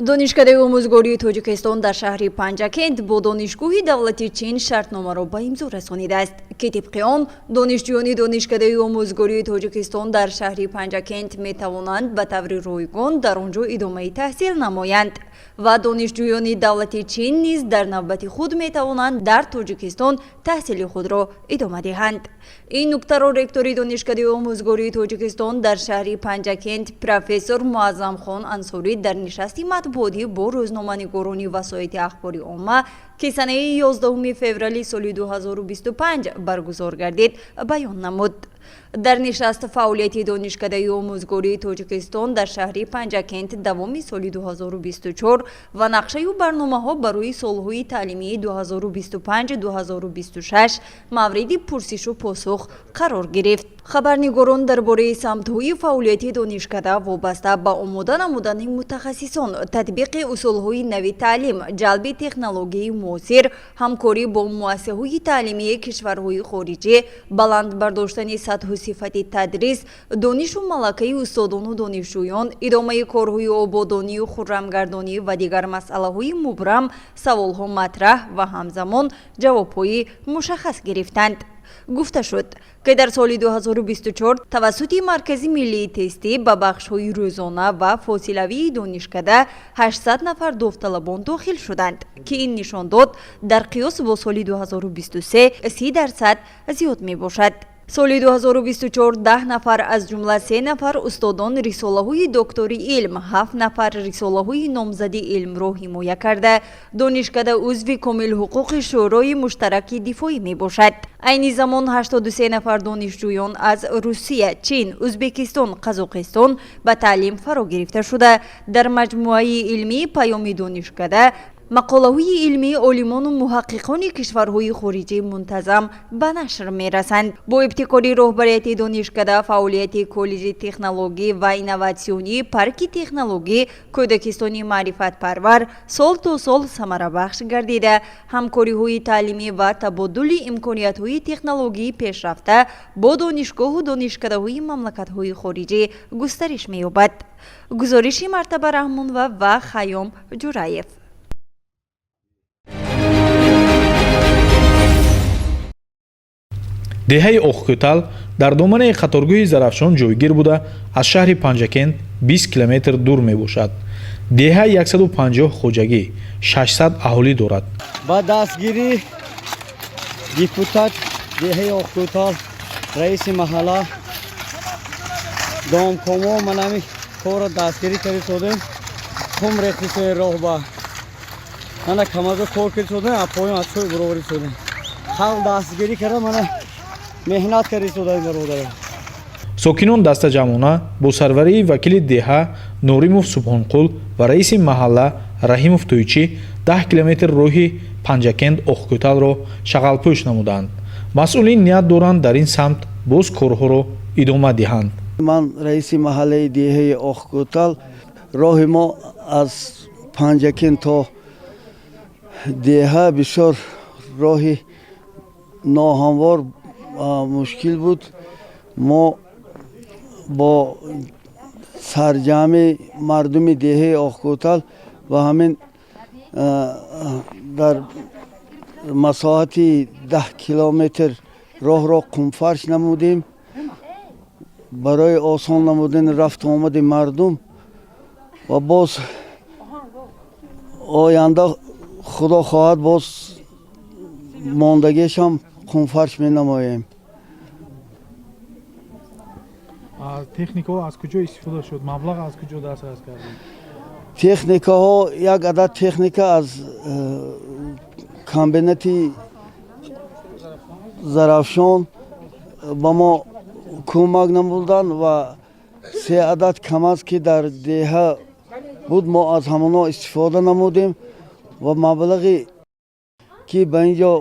Донишкадаи омӯзгории Тоҷикистон дар шаҳри Панҷакент бо Донишгоҳи давлати Чин шартномаро ба имзо расонидааст, ки тибқи он донишҷӯёни Донишкадаи омӯзгории Тоҷикистон дар шаҳри Панҷакент метавонанд ба таври ройгон дар он ҷо идомаи таҳсил намоянд ва донишҷӯёни давлати Чин низ дар навбати худ метавонанд дар Тоҷикистон таҳсили худро идома диҳанд. Ин нуктаро ректори Донишкадаи омӯзгории Тоҷикистон дар шаҳри Панҷакент профессор Муаззамхон Ансорӣ дар нишасти матбуотӣ бо рӯзноманигорони васоити ахбори омма, ки санаи 11 феврали соли 2025 баргузор гардид, баён намуд. Дар нишаст фаъолияти Донишкадаи омӯзгории Тоҷикистон дар шаҳри Панҷакент давоми соли 2024 ва нақшаю барномаҳо барои солҳои таълимии 2025-2026 мавриди пурсишу посух қарор гирифт. Хабарнигорон дар бораи самтҳои фаъолияти донишкада вобаста ба омода намудани мутахассисон, татбиқи усулҳои нави таълим, ҷалби технологияи муосир, ҳамкорӣ бо муассисаҳои таълимии кишварҳои хориҷӣ, баланд бардоштани сатҳу сифати тадрис, донишу малакаи устодону донишҷӯён, идомаи корҳои ободонию хуррамгардонӣ ва дигар масъалаҳои мубрам саволҳо матраҳ ва ҳамзамон ҷавобҳои мушаххас гирифтанд. Гуфта шуд, ки дар соли 2024 тавассути Маркази миллии тестӣ ба бахшҳои рӯзона ва фосилавии донишкада 800 нафар довталабон дохил шуданд, ки ин нишондод дар қиёс бо соли 2023 30% зиёд мебошад. Соли 2024 10 нафар, аз ҷумла се нафар устодон, рисолаҳои доктори илм, ҳафт нафар рисолаҳои номзади илмро ҳимоя карда, донишкада узви комилҳуқуқи Шӯрои муштараки дифоӣ мебошад. Айни замон 83 нафар донишҷӯён аз Русия, Чин, Ӯзбекистон, Қазоқистон ба таълим фаро гирифта шуда, дар маҷмӯаи илмии Паёми донишкада мақолаҳои илмии олимону муҳаққиқони кишварҳои хориҷӣ мунтазам ба нашр мерасанд. Бо ибтикори роҳбарияти донишкада фаъолияти коллеҷи технологӣ ва инноватсионии парки технологӣ Кӯдакистони маърифатпарвар сол то сол самарабахш гардида, ҳамкориҳои таълимӣ ва табодули имкониятҳои технологии пешрафта бо донишгоҳу донишкадаҳои мамлакатҳои хориҷӣ густариш меёбад. Гузориши Мартаба Раҳмонова ва Хайём Ҷураев.
Деҳаи Оқкӯтал дар доманаи қаторгӯҳи Зарафшон ҷойгир буда, аз шаҳри Панҷакент 20 километр дур мебошад. Деҳа 150 хоҷагӣ, 600 аҳолӣ дорад.
Ба дастгирӣ депутат деҳаи Оқкӯтал, раиси маҳалла, домкомо манами корро дастгирӣ кардисодем. Хум рехтисои роҳба мана камазо кор кардисодем, апоён аз чой буроварисодем. Халқ дастгирӣ карда, мана меҳнат кардисодаем, бародарам.
Сокинон дастаҷамъона бо сарварии вакили деҳа Норимов Субҳонқул ва раиси маҳалла Раҳимов Тӯйчӣ 10 километр роҳи Панҷакент Оқкӯталро шағалпӯш намуданд. Масъулин ният доранд, дар ин самт боз корҳоро идома диҳанд.
Ман раиси маҳаллаи деҳаи Оқкӯтал. Роҳи мо аз Панҷакент то деҳа бисёр роҳи ноҳамвор, мушкил буд. Мо бо сарҷамъи мардуми деҳаи Оқкӯтал ва ҳамин дар масоҳати 10 километр роҳро қумфарш намудем барои осон намудани рафту омади мардум ва боз оянда, худо хоҳад, боз мондагиашам қумфарш менамоем.
Техникаҳо аз куҷо истифода шуд? Маблағ аз куҷо дастрас кардед?
Техникаҳо, як адад техника аз комбинати Зарафшон ба мо кӯмак намуданд ва се адад КамАЗ, ки дар деҳа буд, мо аз ҳамоно истифода намудем ва маблағе ки ба ин ҷо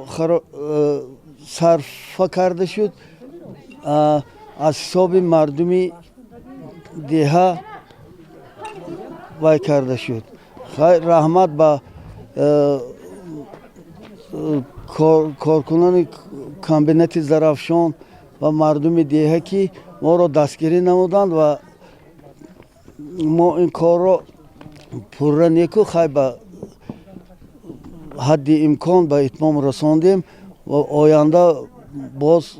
сарфа карда шуд, аз ҳисоби мардуми деҳа вай карда шуд. Раҳмат ба коркунони комбинати Зарафшон ва мардуми деҳа, ки моро дастгирӣ намуданд ва мо ин корро Пурра неку хай, ба ҳадди имкон ба итмом расондем ва оянда боз,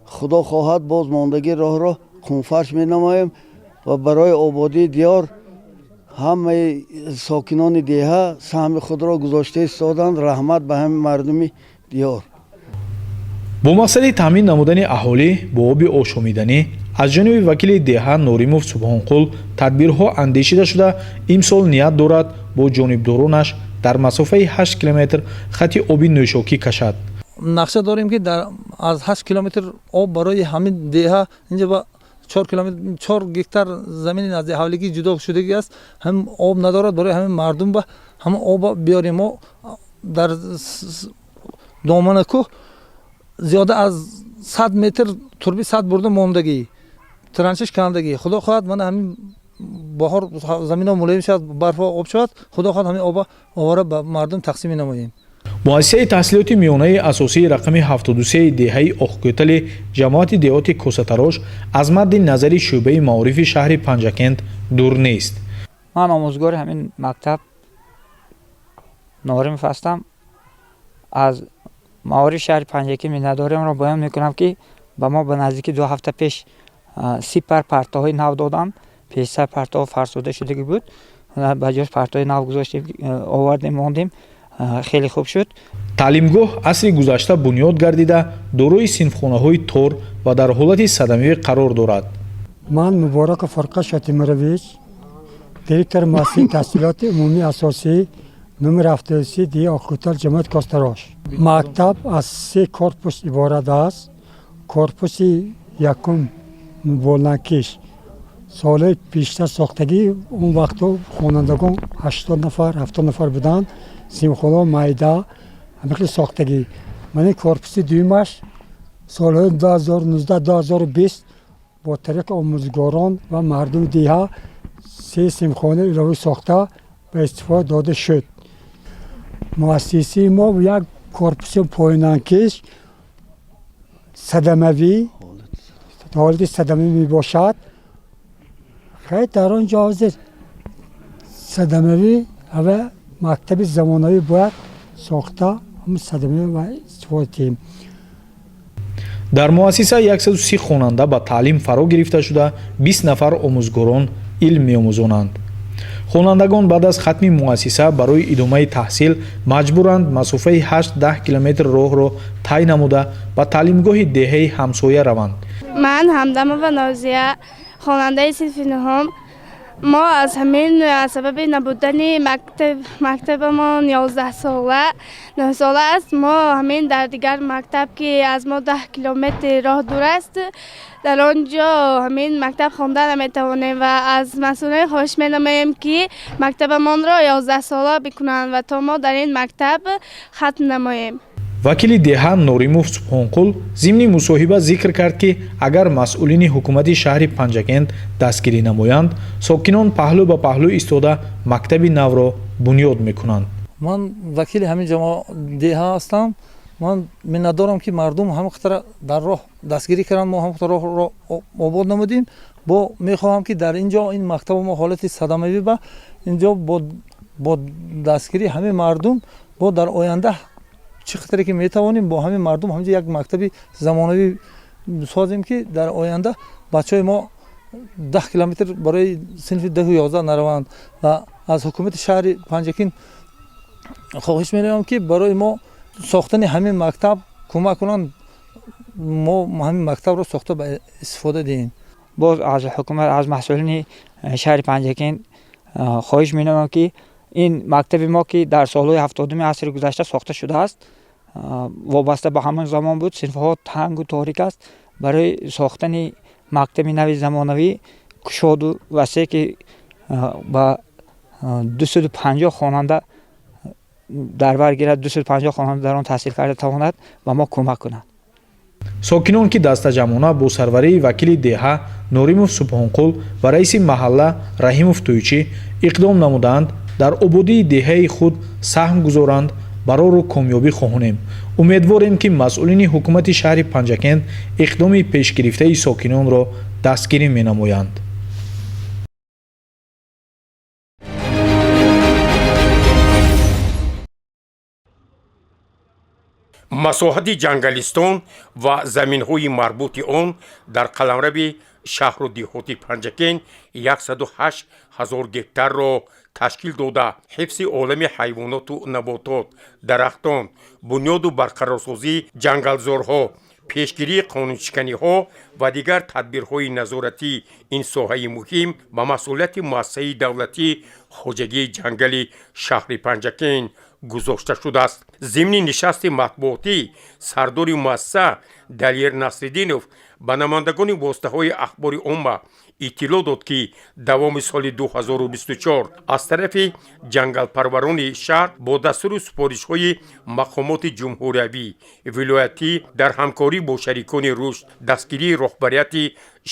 худо хоҳад, боз мондагии роҳро қумфарш менамоем ва барои ободии диёр ҳамаи сокинони деҳа саҳми худро гузошта истоданд. Раҳмат ба ҳамаи мардуми диёр.
Бо мақсади таъмин намудани аҳолӣ бо оби ошомиданӣ аз ҷониби вакили деҳа Норимов Субҳонқул тадбирҳо андешида шуда, имсол ният дорад бо ҷонибдоронаш дар масофаи 8 километр хати оби нӯшокӣ кашад.
Нақша дорем, ки аз 8 километр об барои ҳамин деҳа, инҷа ба 4 километр, 4 гектар замини назди ҳавлигӣ ҷудо шудагӣ аст, ҳам об надорад. Барои ҳамин мардум ба ҳамон об биёрем. Мо дар домана кӯҳ зиёда аз 100 метр турби сад бурда мондагӣ, траншаш кандагӣ. Худо хоҳад, мана ҳамин баҳор замино мулоим шавад, барфо об шавад, худо хоҳад, ҳамин оба овора ба мардум тақсим менамоем.
Муассисаи таҳсилоти миёнаи асосии рақами 73 деҳаи Оҳкӯтали ҷамоати деҳоти Косатарош аз мадди назари шӯъбаи маорифи шаҳри Панҷакент дур нест.
Ман омӯзгори ҳамин мактаб Норимов ҳастам. Аз маориф шаҳри Панҷакент миннатдориамро баён мекунам, ки ба мо ба наздики 2 ҳафта пеш 30 пар партаҳои нав доданд. Пештар партаҳо фарсуда шудагӣ буд, ба ҷош партаҳои нав гузоштем, овардем, мондем, хеле хуб шуд.
Таълимгоҳ асри гузашта бунёд гардида, дорои синфхонаҳои тор ва дар ҳолати садамавӣ қарор дорад.
Ман Мубораков Фарқат Шотимирович, директори муассисаи таҳсилоти умумии асосӣ номер 73 деҳаи Оҳкӯтал, ҷамоати Костарош. Мактаб аз се корпус иборат аст. Корпуси якум болнакиш солҳои пештар сохтагӣ, он вақтҳо хонандагон 80 нафар, 70 нафар буданд, синфхонаҳо майда, ҳамин хел сохтагӣ. Мана корпуси дуюмаш солҳои 2019, 2020 бо тариқи омӯзгорон ва мардуми деҳа се синфхонаи иловӣ сохта ба истифода дода шуд. Муассисаи мо як корпуси поёнанкиш садамавӣ, ҳолати садамавӣ мебошад. Хай, дар он ҷо ҳозир садамавӣ ва мактаби замонавӣ бояд сохта, садамавӣ ва истифода диҳем.
Дар муассиса 130 хонанда ба таълим фаро гирифта шуда, 20 нафар омӯзгорон илм меомӯзонанд. Хонандагон баъд аз хатми муассиса барои идомаи таҳсил маҷбуранд масофаи 8-10 километр роҳро тай намуда, ба таълимгоҳи деҳаи ҳамсоя раванд.
Ман Ҳамдамова Нозия, хонандаи синфи нуҳум. Мо аз ҳамин сабаби набудани мактабамон 11 сола, 9 сола аст, мо ҳамин дар дигар мактаб, ки аз мо 10 километр роҳ дур аст, дар он ҷо ҳамин мактаб хонда наметавонем ва аз масъулин хоҳиш менамоем, ки мактабамонро 11 сола бикунанд ва то мо дар ин мактаб хатм намоем.
Вакили деҳа Норимов Субҳонқул зимни мусоҳиба зикр кард, ки агар масъулини ҳукумати шаҳри Панҷакент дастгирӣ намоянд, сокинон паҳлӯ ба паҳлӯ истода мактаби навро бунёд мекунанд.
Ман вакили ҳамин деҳа ҳастам. Ман миннатдорам, ки мардум ҳама қадара дар роҳ дастгирӣ карданд, мо ҳама қадар роҳро обод намудем. Бо мехоҳам, ки дар ин ҷо ин мактаби мо ҳолати садамавӣ ба ин ҷо бо дастгирии ҳамаи мардум бо дар оянда чӣ қадре ки метавонем, бо ҳамин мардум ҳаминҷо як мактаби замонавӣ созем, ки дар оянда бачаҳои мо 10 километр барои синфи 10-у 11 нараванд. Ва аз ҳукумати шаҳри Панҷакент хоҳиш менамоям, ки барои мо сохтани ҳамин мактаб кӯмак кунанд, мо ҳамин мактабро сохта ба истифода диҳем.
Боз аз ҳукумат, аз масъулини шаҳри Панҷакент хоҳиш менамоям, ки ин мактаби мо, ки дар солҳои 70-уми асри гузашта сохта шудааст, вобаста ба ҳамон замон буд, синфҳо тангу торик аст, барои сохтани мактаби нави замонавӣ, кушоду васеъ, ки ба 250 хонанда дар бар гирад, 250 хонанда дар он таҳсил карда тавонад, ба мо кӯмак кунад.
Сокинон, ки дастаҷамъона бо сарварии вакили деҳа Норимов Субҳонқул ва раиси маҳалла Раҳимов Тӯйчӣ иқдом намуданд дар ободии деҳаи худ саҳм гузоранд, барору комёбӣ хоҳонем. Умедворем, ки масъулини ҳукумати шаҳри Панҷакент иқдоми пешгирифтаи сокинонро дастгирӣ менамоянд.
Масоҳати ҷангалистон ва заминҳои марбути он дар қаламрави шаҳру деҳоти Панҷакент 108 ҳазор гектарро ташкил дода, ҳифзи олами ҳайвоноту наботот, дарахтон, бунёду барқарорсозии ҷангалзорҳо, пешгирии қонуншиканиҳо ва дигар тадбирҳои назоратии ин соҳаи муҳим ба масъулияти муассисаи давлатии хоҷагии ҷангали шаҳри Панҷакент гузошта шудааст. Зимни нишасти матбуотӣ сардори муассиса Далер Насриддинов ба намояндагони воситаҳои ахбори омма иттилоъ дод, ки давоми соли 2024 аз тарафи ҷангалпарварони шаҳр бо дастуру супоришҳои мақомоти ҷумҳуриявӣ, вилоятӣ, дар ҳамкорӣ бо шарикони рушд, дастгирии роҳбарияти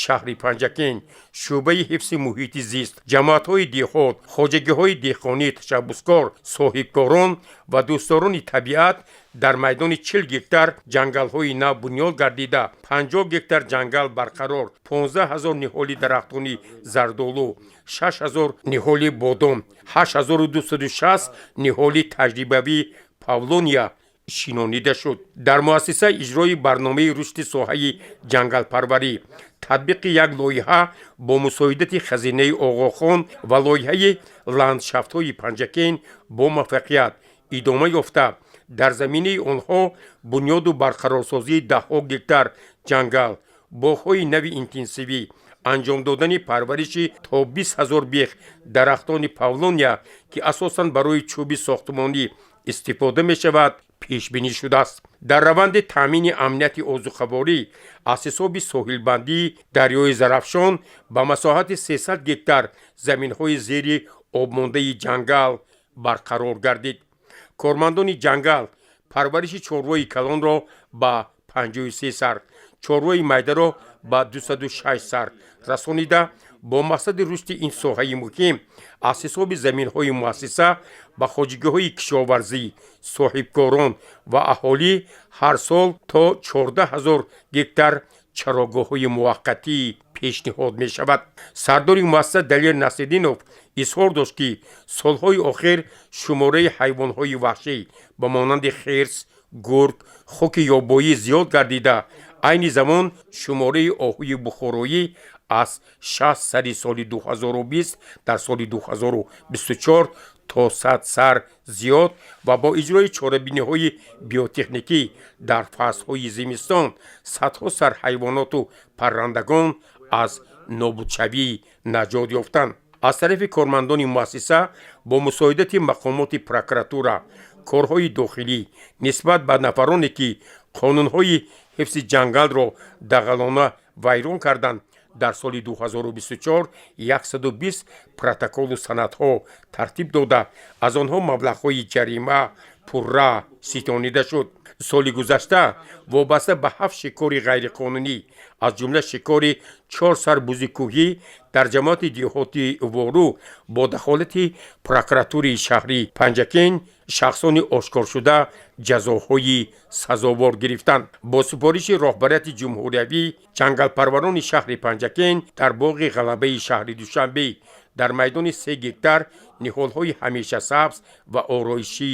шаҳри Панҷакент, шӯъбаи ҳифзи муҳити зист, ҷамоатҳои деҳот, хоҷагиҳои деҳқонии ташаббускор, соҳибкорон ва дӯстдорони табиат дар майдони 40 гектар ҷангалҳои нав бунёд гардида, 50 гектар ҷангал барқарор, 15 ҳазор ниҳоли дарахтони зардолу, 6 ҳазор ниҳоли бодом, 8260 ниҳоли таҷрибавии павлония шинонида шуд. Дар муассиса иҷрои барномаи рушди соҳаи ҷангалпарварӣ, татбиқи як лоиҳа бо мусоидати хазинаи Оғохон ва лоиҳаи ландшафтҳои Панҷакент бо муваффақият идома ёфта, дар заминаи онҳо бунёду барқарорсозии даҳҳо гектар ҷангал, боғҳои нави интенсивӣ, анҷом додани парвариши то 20 ҳазор бех дарахтони павлония, ки асосан барои чӯби сохтмонӣ истифода мешавад, пешбинӣ шудааст. Дар раванди таъмини амнияти озуқаворӣ аз ҳисоби соҳилбандии дарёи Зарафшон ба масоҳати 300 гектар заминҳои зери обмондаи ҷангал барқарор гардид. Кормандони ҷангал парвариши чорвои калонро ба 53 сар, чорвои майдаро ба 206 сар расонида, бо мақсади рушди ин соҳаи муҳим аз ҳисоби заминҳои муассиса ба хоҷагиҳои кишоварзӣ, соҳибкорон ва аҳолӣ ҳар сол то 14 ҳазор гектар чарогоҳҳои муваққатӣ пешниҳод мешавад. Сардори муассиса Далер Насриддинов изҳор дошт, ки солҳои охир шумораи ҳайвонҳои ваҳшӣ ба монанди хирс, гург, хуки ёбоӣ зиёд гардида, айни замон шумораи оҳуи бухороӣ аз 60 сари соли 2020 дар соли 2024 то 100 сар зиёд ва бо иҷрои чорабиниҳои биотехникӣ дар фаслҳои зимистон садҳо сар ҳайвоноту паррандагон аз нобудшавӣ наҷот ёфтанд. Аз тарафи кормандони муассиса бо мусоидати мақомоти прокуратура, корҳои дохилӣ нисбат ба нафароне, ки қонунҳои ҳифзи ҷангалро дағалона вайрон карданд, дар соли 2024 120 протоколу санадҳо тартиб дода, аз онҳо маблағҳои ҷарима пурра ситонида шуд. Соли гузашта вобаста ба ҳафт шикори ғайриқонунӣ, аз ҷумла шикори чор сар бузи кӯҳӣ дар ҷамоати деҳоти Вору, бо дахолати прокуратураи шаҳри Панҷакент шахсони ошкоршуда ҷазоҳои сазовор гирифтанд. Бо супориши роҳбарияти ҷумҳуриявӣ ҷангалпарварони шаҳри Панҷакент дар боғи Ғалабаи шаҳри Душанбе дар майдони 3 гектар ниҳолҳои ҳамешасабз ва ороишӣ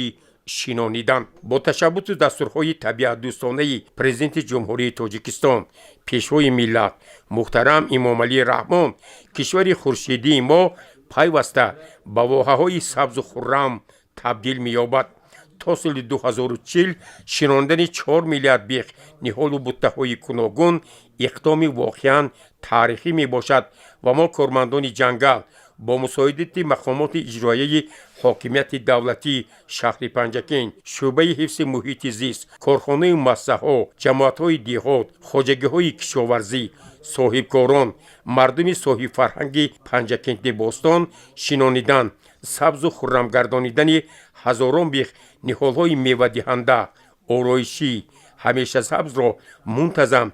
шинониданд. Бо ташаббусу дастурҳои табиатдӯстонаи Президенти Ҷумҳурии Тоҷикистон, Пешвои миллат муҳтарам Эмомалӣ Раҳмон, кишвари хуршедии мо пайваста ба воҳаҳои сабзу хуррам табдил меёбад. То соли 2040 шинондани 4 миллиард бех ниҳолу буттаҳои гуногун иқдоми воқеан таърихӣ мебошад ва мо, кормандони ҷангал, бо мусоидати мақомоти иҷроияи ҳокимияти давлатии шаҳри Панҷакент, шӯъбаи ҳифзи муҳити зист, корхонаю муассисаҳо, ҷамоатҳои деҳот, хоҷагиҳои кишоварзӣ, соҳибкорон, мардуми соҳибфарҳанги Панҷакенти бостон шинонидан, сабзу хуррамгардонидани ҳазорон бех ниҳолҳои мевадиҳанда, ороишӣ, ҳамешасабзро мунтазам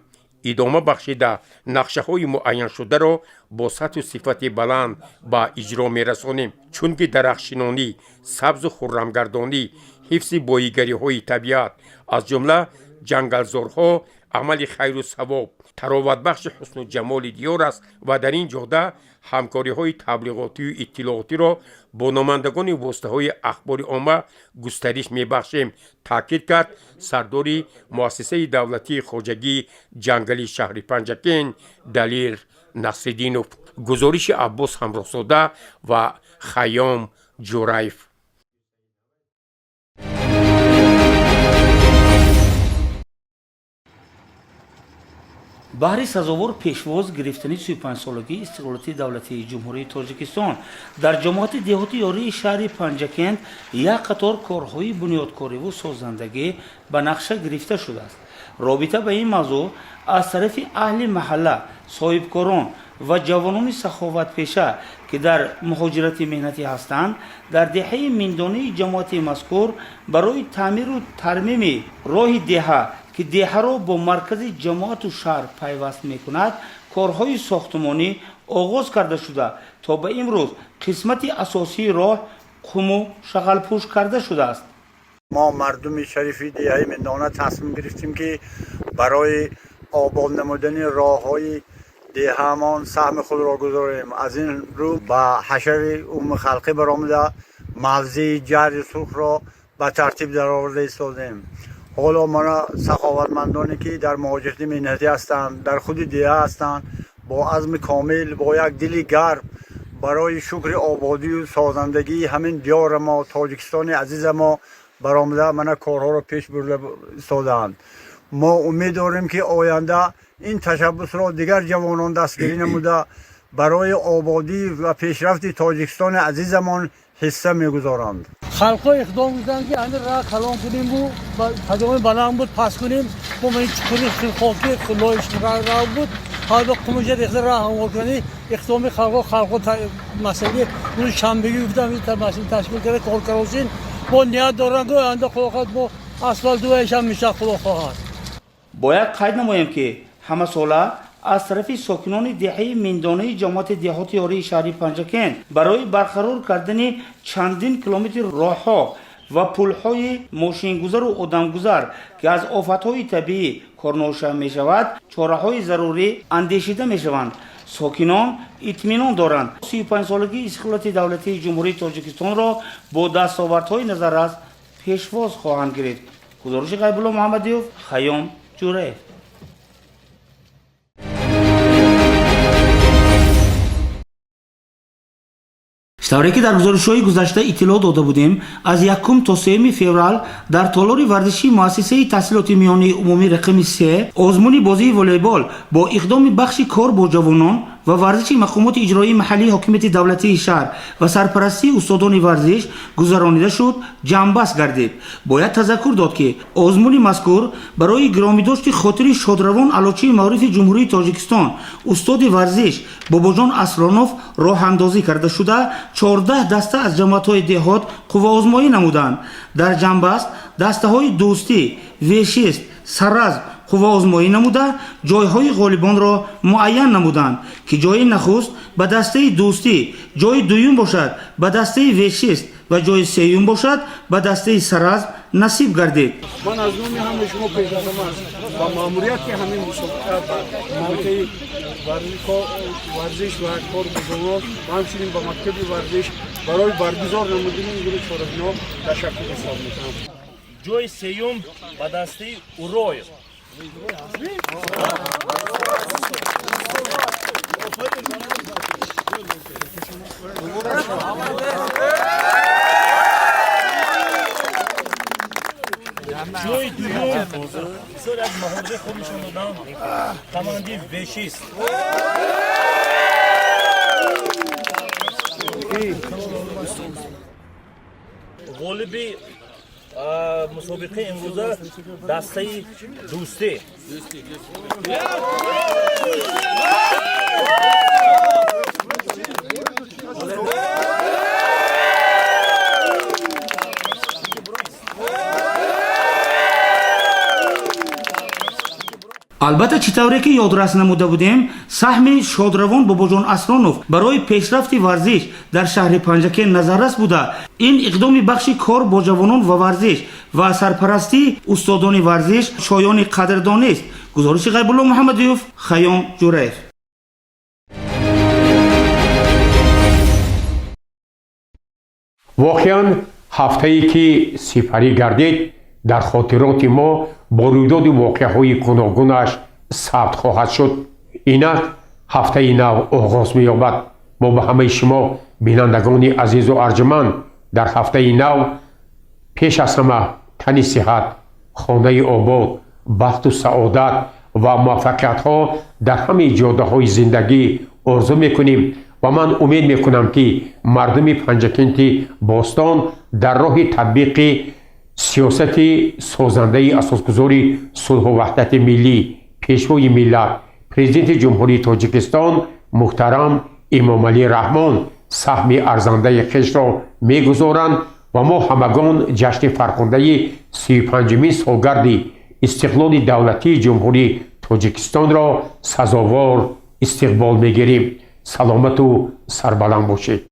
идома бахшида, нақшаҳои муайяншударо бо сатҳу сифати баланд ба иҷро мерасонем, чунки дарахтшинонӣ, сабзу хуррамгардонӣ, ҳифзи боигариҳои табиат, аз ҷумла ҷангалзорҳо, Амали хайру савоб, тароватбахши ҳусну ҷамоли диёр аст ва дар ин ҷода ҳамкориҳои таблиғотию иттилоотиро бо намояндагони воситаҳои ахбори омма густариш мебахшем, таъкид кард сардори муассисаи давлатии хоҷагии ҷангали шаҳри Панҷакент Далер Насриддинов. Гузориши Аббос Ҳамроҳзода ва Хайём Ҷураев.
Баҳри сазовор пешвоз гирифтани 35-солагии истиқлолияти давлатии Ҷумҳурии Тоҷикистон дар ҷамоати деҳоти Ёрии шаҳри Панҷакент як қатор корҳои бунёдкориву созандагӣ ба нақша гирифта шудааст. Робита ба ин мавзӯъ аз тарафи аҳли маҳалла, соҳибкорон ва ҷавонони саховатпеша, ки дар муҳоҷирати меҳнатӣ ҳастанд, дар деҳаи Миндонии ҷамоати мазкур барои таъмиру тармими роҳи деҳа, ки деҳаро бо маркази ҷамоату шаҳр пайваст мекунад, корҳои сохтмонӣ оғоз карда шуда, то ба имрӯз қисмати асосии роҳ қуму шағалпӯш карда шудааст.
Мо мардуми шарифи деҳаи Миндона тасмим гирифтем, ки барои обод намудани роҳҳои деҳаамон саҳми худро гузорем. Аз ин рӯ ба ҳашари умумихалқӣ баромада, мавзеи ҷарри сурхро ба тартиб дароварда истодем. Ҳоло мана саховатмандоне, ки дар муҳоҷирати меҳнатӣ ҳастанд, дар худи деҳа ҳастанд, бо азми комил, бо як дили гарм барои шукри ободию созандагии ҳамин диёри мо, Тоҷикистони азиза мо, баромада, мана корҳоро пеш бурда истодаанд. Мо умед дорем, ки оянда ин ташаббусро дигар ҷавонон дастгирӣ намуда, барои ободӣ ва пешрафти Тоҷикистони азизамон ҳисса мегузоранд.
Халқҳо иқдом карданд, ки ҳамин роҳ калон кунем, қадамои баланд буд, паст кунем. Бо ин чуқури хоки лоиш роҳ буд, ҳар қумуҷа рехта роҳ ҳамвор кунӣ. Иқдоми халқҳо масъалаи рӯзи шанбегӣ гуфтам, масъала ташкил карда кор каросин. Бо ният доранд, ки оянда худо хоҳад, бо асфалт дуяшам мешавад, худо хоҳад.
Бояд қайд намоем, ки ҳамасола аз тарафи сокинони деҳаи Миндонаи ҷамоати деҳоти Ёрии шаҳри Панҷакент барои барқарор кардани чандин километри роҳҳо ва пулҳои мошингузару одамгузар, ки аз офатҳои табиӣ корноша мешавад, чораҳои зарурӣ андешида мешаванд. Сокинон итминон доранд, 35-солагии истиқлолияти давлатии Ҷумҳурии Тоҷикистонро бо дастовардҳои назаррас пешвоз хоҳанд гирифт. Гузориши Ғайбулло Муҳаммадиёв, Хайём Ҷураев. Тавре ки дар гузоришҳои гузашта иттилоъ дода будем, аз 1 то 3 феврал дар толори варзишии муассисаи таҳсилоти миёнаи умумӣ рақами 3 озмуни бозии волейбол бо иқдоми бахши кор бо ҷавонон ва варзиши мақомоти иҷроии маҳаллии ҳокимияти давлатии шаҳр ва сарпарастии устодони варзиш гузаронида шуд, ҷамъбаст гардид. Бояд тазаккур дод, ки озмуни мазкур барои гиромидошти хотири шодравон аълочии маорифи Ҷумҳурии Тоҷикистон, устоди варзиш Бобоҷон Аслонов роҳандозӣ карда шуда, 14 даста аз ҷамоатҳои деҳот қувваозмоӣ намуданд. Дар ҷамъбаст дастаҳои Дӯстӣ, Вешист, Саразм қувваозмоӣ намуда, ҷойҳои ғолибонро муайян намуданд, ки ҷои нахуст ба дастаи Дӯстӣ, ҷои дуюм бошад ба дастаи Вешист ва ҷои сеюм бошад ба дастаи Саразм насиб гардид.
Ман аз номи ҳамаи шумо пешрафтам ба маъмурияти ҳамин мусобиқа, ба кумитаи варзиш ва кор бо ҷавонон ва ҳамчунин ба мактаби варзиш барои баргузор намудани ин гуна чорабиниҳо ташаккур изҳор мекунам.
Ҷои сеюм ба дастаи Уроев. Ҷои дуюм бисёр як маҳорати хуб нишон додам команди Вешист. Ғолиби мусобиқаи имрӯза дастаи Дӯстӣ.
Албатта, чӣ тавре ки ёдрас намуда будем, саҳми шодравон Бобоҷон Аслонов барои пешрафти варзиш дар шаҳри Панҷакент назаррас буда, ин иқдоми бахши кор бо ҷавонон ва варзиш ва сарпарастии устодони варзиш шоёни қадрдонист. Гузориши Ғайбулло Муҳаммадиёв, Хайём Ҷураев.
Воқеан, ҳафтае ки сипарӣ гардид, дар хотироти мо бо рӯйдоди воқеаҳои гуногунаш сабт хоҳад шуд. Инак ҳафтаи нав оғоз меёбад. Мо ба ҳамаи шумо, бинандагони азизу арҷуманд, дар ҳафтаи нав пеш аз ҳама тани сиҳат, хонаи обод, бахту саодат ва муваффақиятҳо дар ҳамаи ҷодаҳои зиндагӣ орзу мекунем ва ман умед мекунам, ки мардуми Панҷакенти бостон дар роҳи татбиқи сиёсати созандаи асосгузори сулҳу ваҳдати миллӣ, Пешвои миллат, Президенти Ҷумҳурии Тоҷикистон муҳтарам Эмомалӣ Раҳмон саҳми арзандаи хешро мегузоранд ва мо ҳамагон ҷашни фархундаи 35-умин солгарди истиқлоли давлатии Ҷумҳурии Тоҷикистонро сазовор истиқбол мегирем. Саломату сарбаланд бошед.